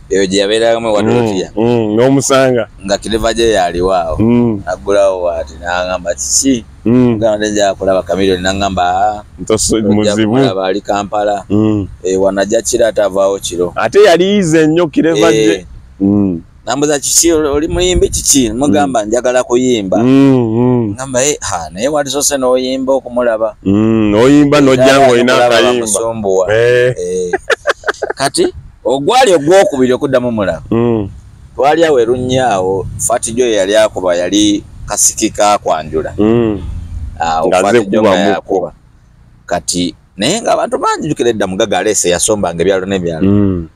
Eyo gye yabeeragamu ewa Dorothea. N'omusanga. Nga Clever J yaliwo awo. Aggulawo bw'ati n'angamba kiki? Ngamba nja kulaba Chameleone n'angamba muzibu. Kulaba ali Kampala. Wanajja kiro ate avaawo kiro. Ate yali yize nnyo Clever J. Nambuza kiki oli muyimbi kiki? Mugamba njagala kuyimba. Ngamba naye walisose n'oyimba okumulaba. N'oyimba n'ojja ng'olina akayimba. Kati ogwali ogwokubiri okuddamu mulaba. Twali awo erunnya awo Fat Joe yali akuba yali kasiki ka kwanjula. Awo Fat Joe yakuba. Kati naye ng'abantu bangi jjukira edda Mugagga aleese yasombanga ebyalo n'ebyalo.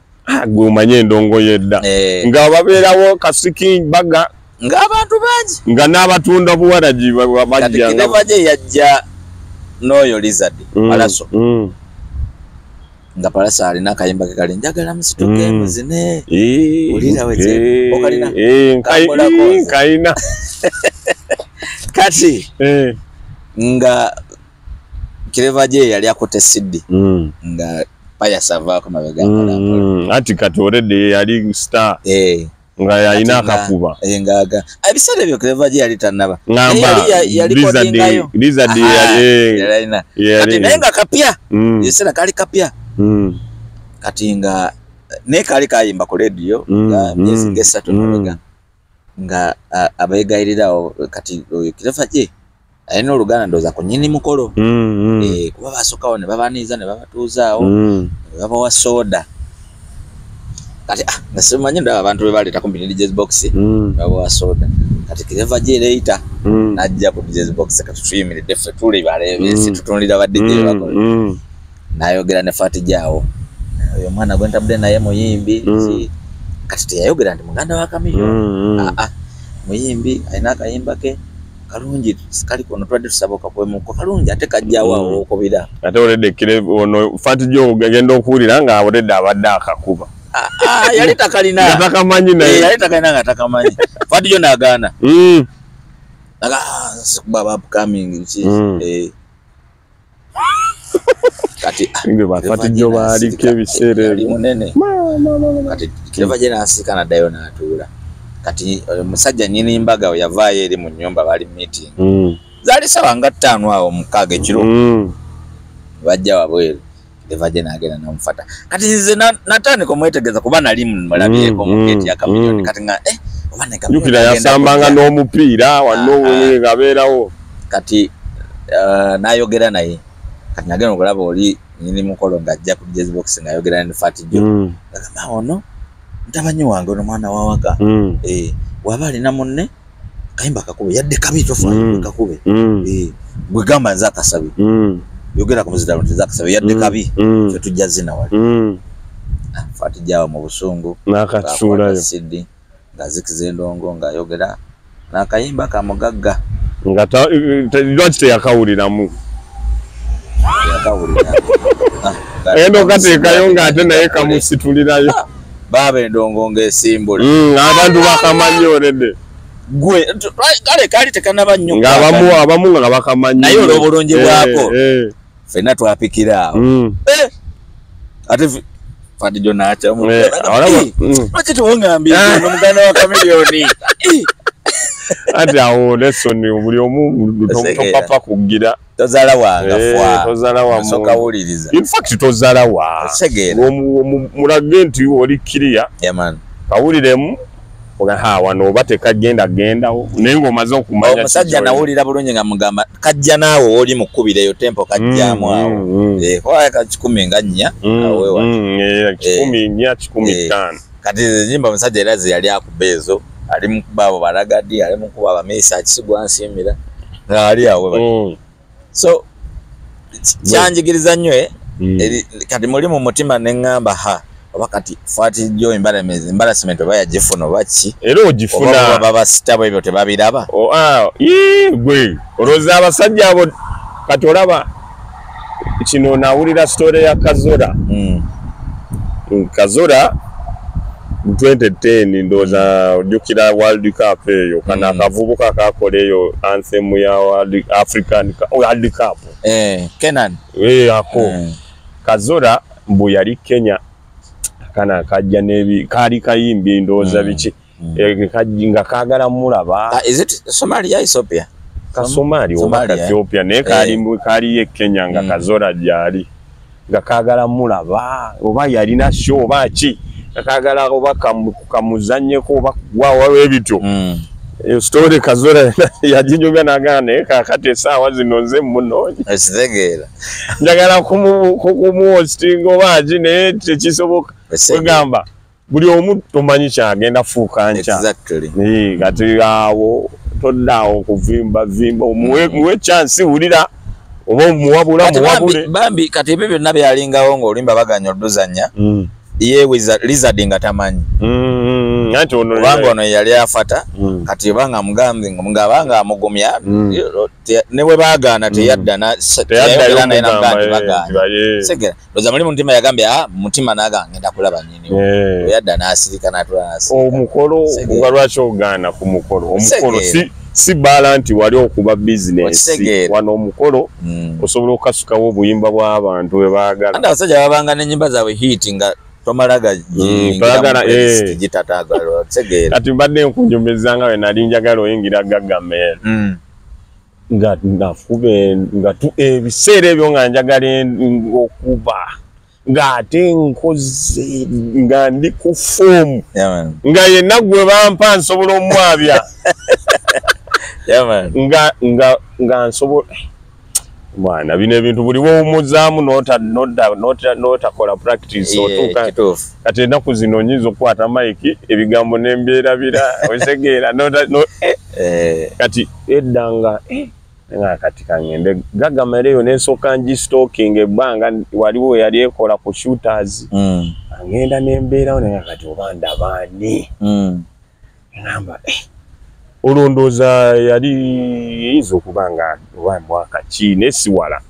Gwe omanye endongo y'edda. Nga babeerawo kasiki baga. Ng'abantu bangi. Nga n'abatunda buwalagi bajja. Kati Clever J yajja n'oyo Lizard Palaso. Nga Palaso alina akayimba ke kali njagala musituke muzine. Wulira weze okalina. Nkalina. Kati nga Clever J yali akutte CD. Nga Payasa avaako mabega mpola. Ati kati already yali star. Nga yalina akakuba. Nga ebiseera ebyo Clever J yali tannaba. Ngamba Lizard yali kati naye nga kapya. Ebiseera kali kapya. Kati nga naye kali kayimba ku radio nga myezi ng'esatu mabega. Nga abeegayirirawo kati oyo Clever J alina oluganda ndowooza ku nnyini mukolo. Kuba basookawo ne babaniiza ne babatuuzaawo ne babawa soda. Kati nga simanyi ndaba abantu be baleeta kumpi ne DJ's box babawa soda. Kati Clever J leeta n'ajja ku DJ's box kati tuyimiridde ffe tuli baleebesi tutunulira ba DJ bakola. N'ayogera ne Fat Joe awo. Oyo omwana gwe ntabudde naye muyimbi. Kati teyayogera nti muganda wa Chameleone. Muyimbi alina akayimba ke kalungi kali kono twadde tusaba okakwemuko kalungi ate kajjawo awo okubira. Ate already ono Fat Joe ogenda okuwulira nga already abadde akakuba. Yali takalina. Nga takamanyi naye. Yali takalina nga takamanyi. Fat Joe n'agaana. Aga sikuba upcoming ki. Kati ba Fat Joe baaliko ebiseera ebyo. Munene. Kati Clever J n'asika n'addayo n'atuula. Kati omusajja nnyini mbaga we yavaayo eri mu nnyumba bali meeting. Zaali ssaawa nga 5 awo 6 ekiro. Bajja wabweru. Clever J n'agenda n'amufata. Kati nze natandika omwetegereza kuba nali mulabyeko mu gate ya Chameleone. Kati nga oba ne Chameleone. Jjukira yasambanga n'omupiira wano ng'abeerawo. Kati n'ayogera naye. Kati nagenda okulaba oli nnyini mukolo ng'ajja ku DJ's box ng'ayogera ne Fat Joe. Agamba ono mutabani wange ono mwana wa waka. Waba alina munne kayimba kakube yadde kabi tofaayo kakube. Gwe gamba nze akasabi. Yogera ku muzindalo nti Zack Sabe yadde kabi, ffe tujja zina wali. Fat Joe mu busungu n'akatusuulayo. CD ng'azikiza endongo ng'ayogera n'akayimba kamugagga. Nga lwaki teyakawuliramu? Yakawulira. Endo kateekayo ng'ate naye kamusitulirayo. Baaba endongo ng'esimbula. Abantu bakamanyi already. Gwe kale kaali tekanaba nnyo. Nga abamu nga bakamanyi. Naye olw'obulungi bwako ffenna twapikira awo. Ate Fat Joe n'akyamu. Lwaki tewangambye ono muganda wa Chameleone? Ati awo lesson buli omu topapa kugira. Tozaala wanga fwa. Tozaala wa Soka wuliriza. In fact tozaala wa. Mulage nti oli clear. Yeah man. Kawuliremu ha wano oba tekagenda gendawo naye ng'omaze okumanya. Omusajja nawulira bulungi nga mugamba kajja naawe oli mukkubireyo tempo kajjamu awo. Ka 14 awo wewa. 14 15. Kati ennyimba omusajja era ze yali akuba ezo ali mukuba abo balagadi ali mukuba abamisa akisigwa nsiimira ng'ali awo we. So kyanjigiriza nnyo kati muli mu mutima ne ŋŋamba ha oba kati Fat Joe embarrassment oba yagifuna oba ki era ogifuna oba babasitabo ebyo tebabiraba. Gwe olowooza abasajja abo kati olaba kino nawulira story ya Kazora. Kazora 2010 ndowooza ojjukira World Cup eyo kana akavubuka kakola eyo anthem ya World African World Cup. Kenan ako Kazora mbu yali Kenya kana kajja nebi kali kayimbi ndowooza biki nga kaagala mulaba. Is it Somalia, Ethiopia? Ka Somalia oba Ethiopia naye kali e Kenya nga Kazora gyali nga kaagala mulaba oba yalina show oba ki kakagala oba kamuzannyeko oba wawa ebityo. Story Kazora yaginyumya n'agamba naye kaakati essaawa zino nze munoonya. Ekitegeera. Njagala kumuhostinga oba ki naye tekisoboka. Kwegamba buli omu tomanyi kyagenda fuuka nkya. Exactly. Kati awo toddaawo kuvimba vimba omuwe chance wulira oba muwabula muwabule. Bambi kati ebyo byonna byalingawo ng'olimba baganya odduzannya. Ye Lizard nga tamanyi. Anti ono kubanga ono yali afata kati obanga mugambye ngabanga amugumya ne bwe baagaana teyadda teyadda naye nagamba bagaana. Segera ndoza muli mutima yagambye mutima naga ngenda kulaba nnyini. Yadda n'asirika n'atula n'asirika. Omukolo nga lwaki ogaana ku mukolo? Omukolo si bala nti wali okuba business. Wano omukolo osobola okukasukawo obuyimba bw'abantu bwe baagala. Andi abasajja babanga n'ennyimba zaabwe hit nga tomalaga gitatagala. Kati mbadde nkunyumiza nga we nali njagala oyingira Gagamel. Nga nafube nga ebiseera ebyo nga njagala okuba ng'ate nkoze nga ndi ku foomu nga yenna gwe bampa nsobola omwabya. Nga nsobola mwana bino ebintu buli w'owummuzaamu n'otakola practice otuuka kati ennaku zino nnyinza okukwata mayiki ebigambo ne mbyerabira otegeera kati edda nga kati kangende Gagamel eyo ne nsooka ngistalking ebbanga waliwo yali ekola ku shooters ngenda ne mbeerawo naye kati oba ndaba ani ngamba olwo ndowooza yali eyinza okuba nga oba mwaka ki naye si wala.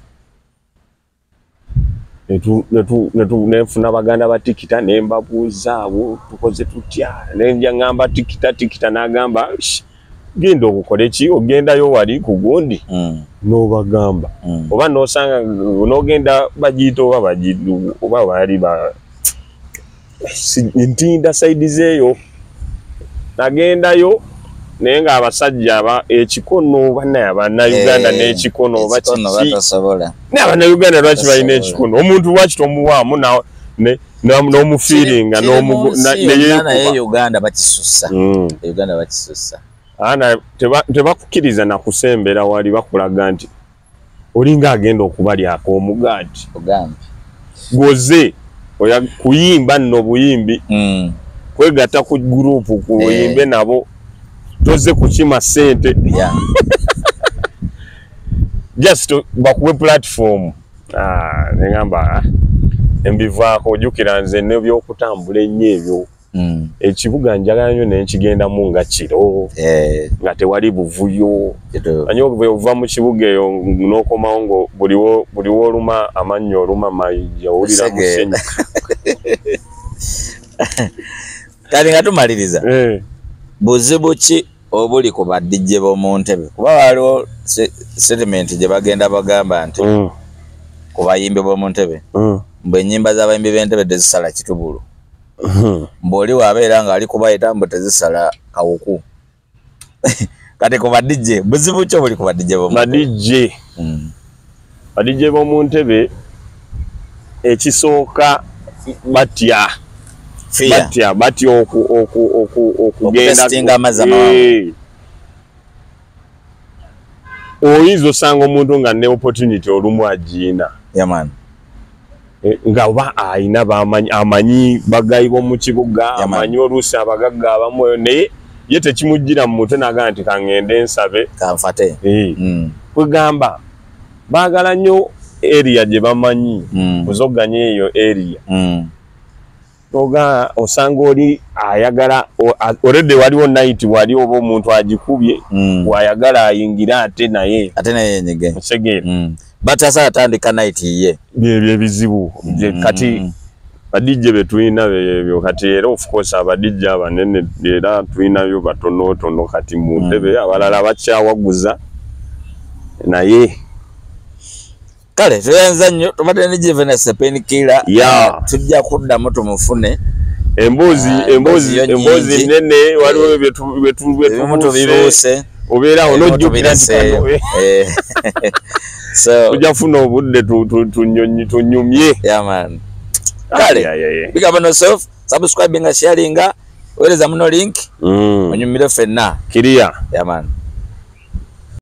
Nenfuna baganda ba Tikita ne mbabuuza abo tukoze tutya nenja ngamba Tikita n'agamba genda okukole ki ogendayo wali ku gundi n'obagamba oba n'osanga n'ogenda bagiyita oba oba bali ba ntinda saidi zeeyo nagendayo naye ng'abasajja ekikono bannaye Abannayuganda n'ekikono oba kiki naye Abannayuganda lwaki balina ekikono omuntu lwaki tomuwaamu n'omufiiringa neyeekuba. Uganda bakisussa. Uganda bakisussa. Tebakukkiriza na kusembera wali bakulaga nti olinga agenda okubalyako omugaati. Gwoze kuyimba nno buyimbi kwegatta ku gurupu kuyimbe nabo toze kukima ssente. Just bakuwe platform. Nengamba embivaako, ojjukira nze n'ebyokutambula ennyo ebyo. Ekibuga njagala nnyo ne nkigendamu nga kiro, nga tewali buvuyo. Manyi ova mu kibuga eyo n'okomawo ngo buli wooluma amannyo oluma mayinja, owulira musenyu. Kati nga tumaliriza, buzibu ki obuli ku ba DJ b'omu ntebe? Kuba waliwo statement gye bagenda bagamba nti ku bayimbi b'omu ntebe, mbu ennyimba z'abayimbi b'entebe tezisala kitubulu, mbu oli waabeera ng'ali kubayita mbu tezisala kawuku. Kati ku ba DJ, buzibu ki obuli ku ba DJ b'omu ntebe? Ba DJ b'omu ntebe ekisooka batya. Batya okugenda amazzi amawanvu. Oyinza osanga omuntu nga ne opportunity olumu agiina. Nga oba ayina amanyi bagayi b'omu kibuga, amanyi oluusi abagagga abamu, naye ye tekimujjira mu mutwe n'agamba nti kangende nsabe kanfate. Kwegamba baagala nnyo area gye bamanyi, kuzoganya eyo area. Oga osanga oli ayagala already waliwo night wali oba omuntu agikubye, wayagala ayingira ate naye yenyige. Otegeera? Batasa atandika night ye. Byebyo ebizibu. Kati ba DJ be tulina ebyo kati era of course aba DJ abanene era tulinayo batonotono kati mu ntebe, abalala bakyawaguza naye. Kale tuyanza nnyo, tubadde ne Juvenes Painkiller. Tujja kuddamu tumufune. Emboozi nene, waliwo byetubibuuse. Obeera onojjukira nti tujja kufuna obudde tunyumye. Kale, big up on yourself, subscribing, sharing, weereza muno link, onyumire ffenna. Kiriya. Yeah man.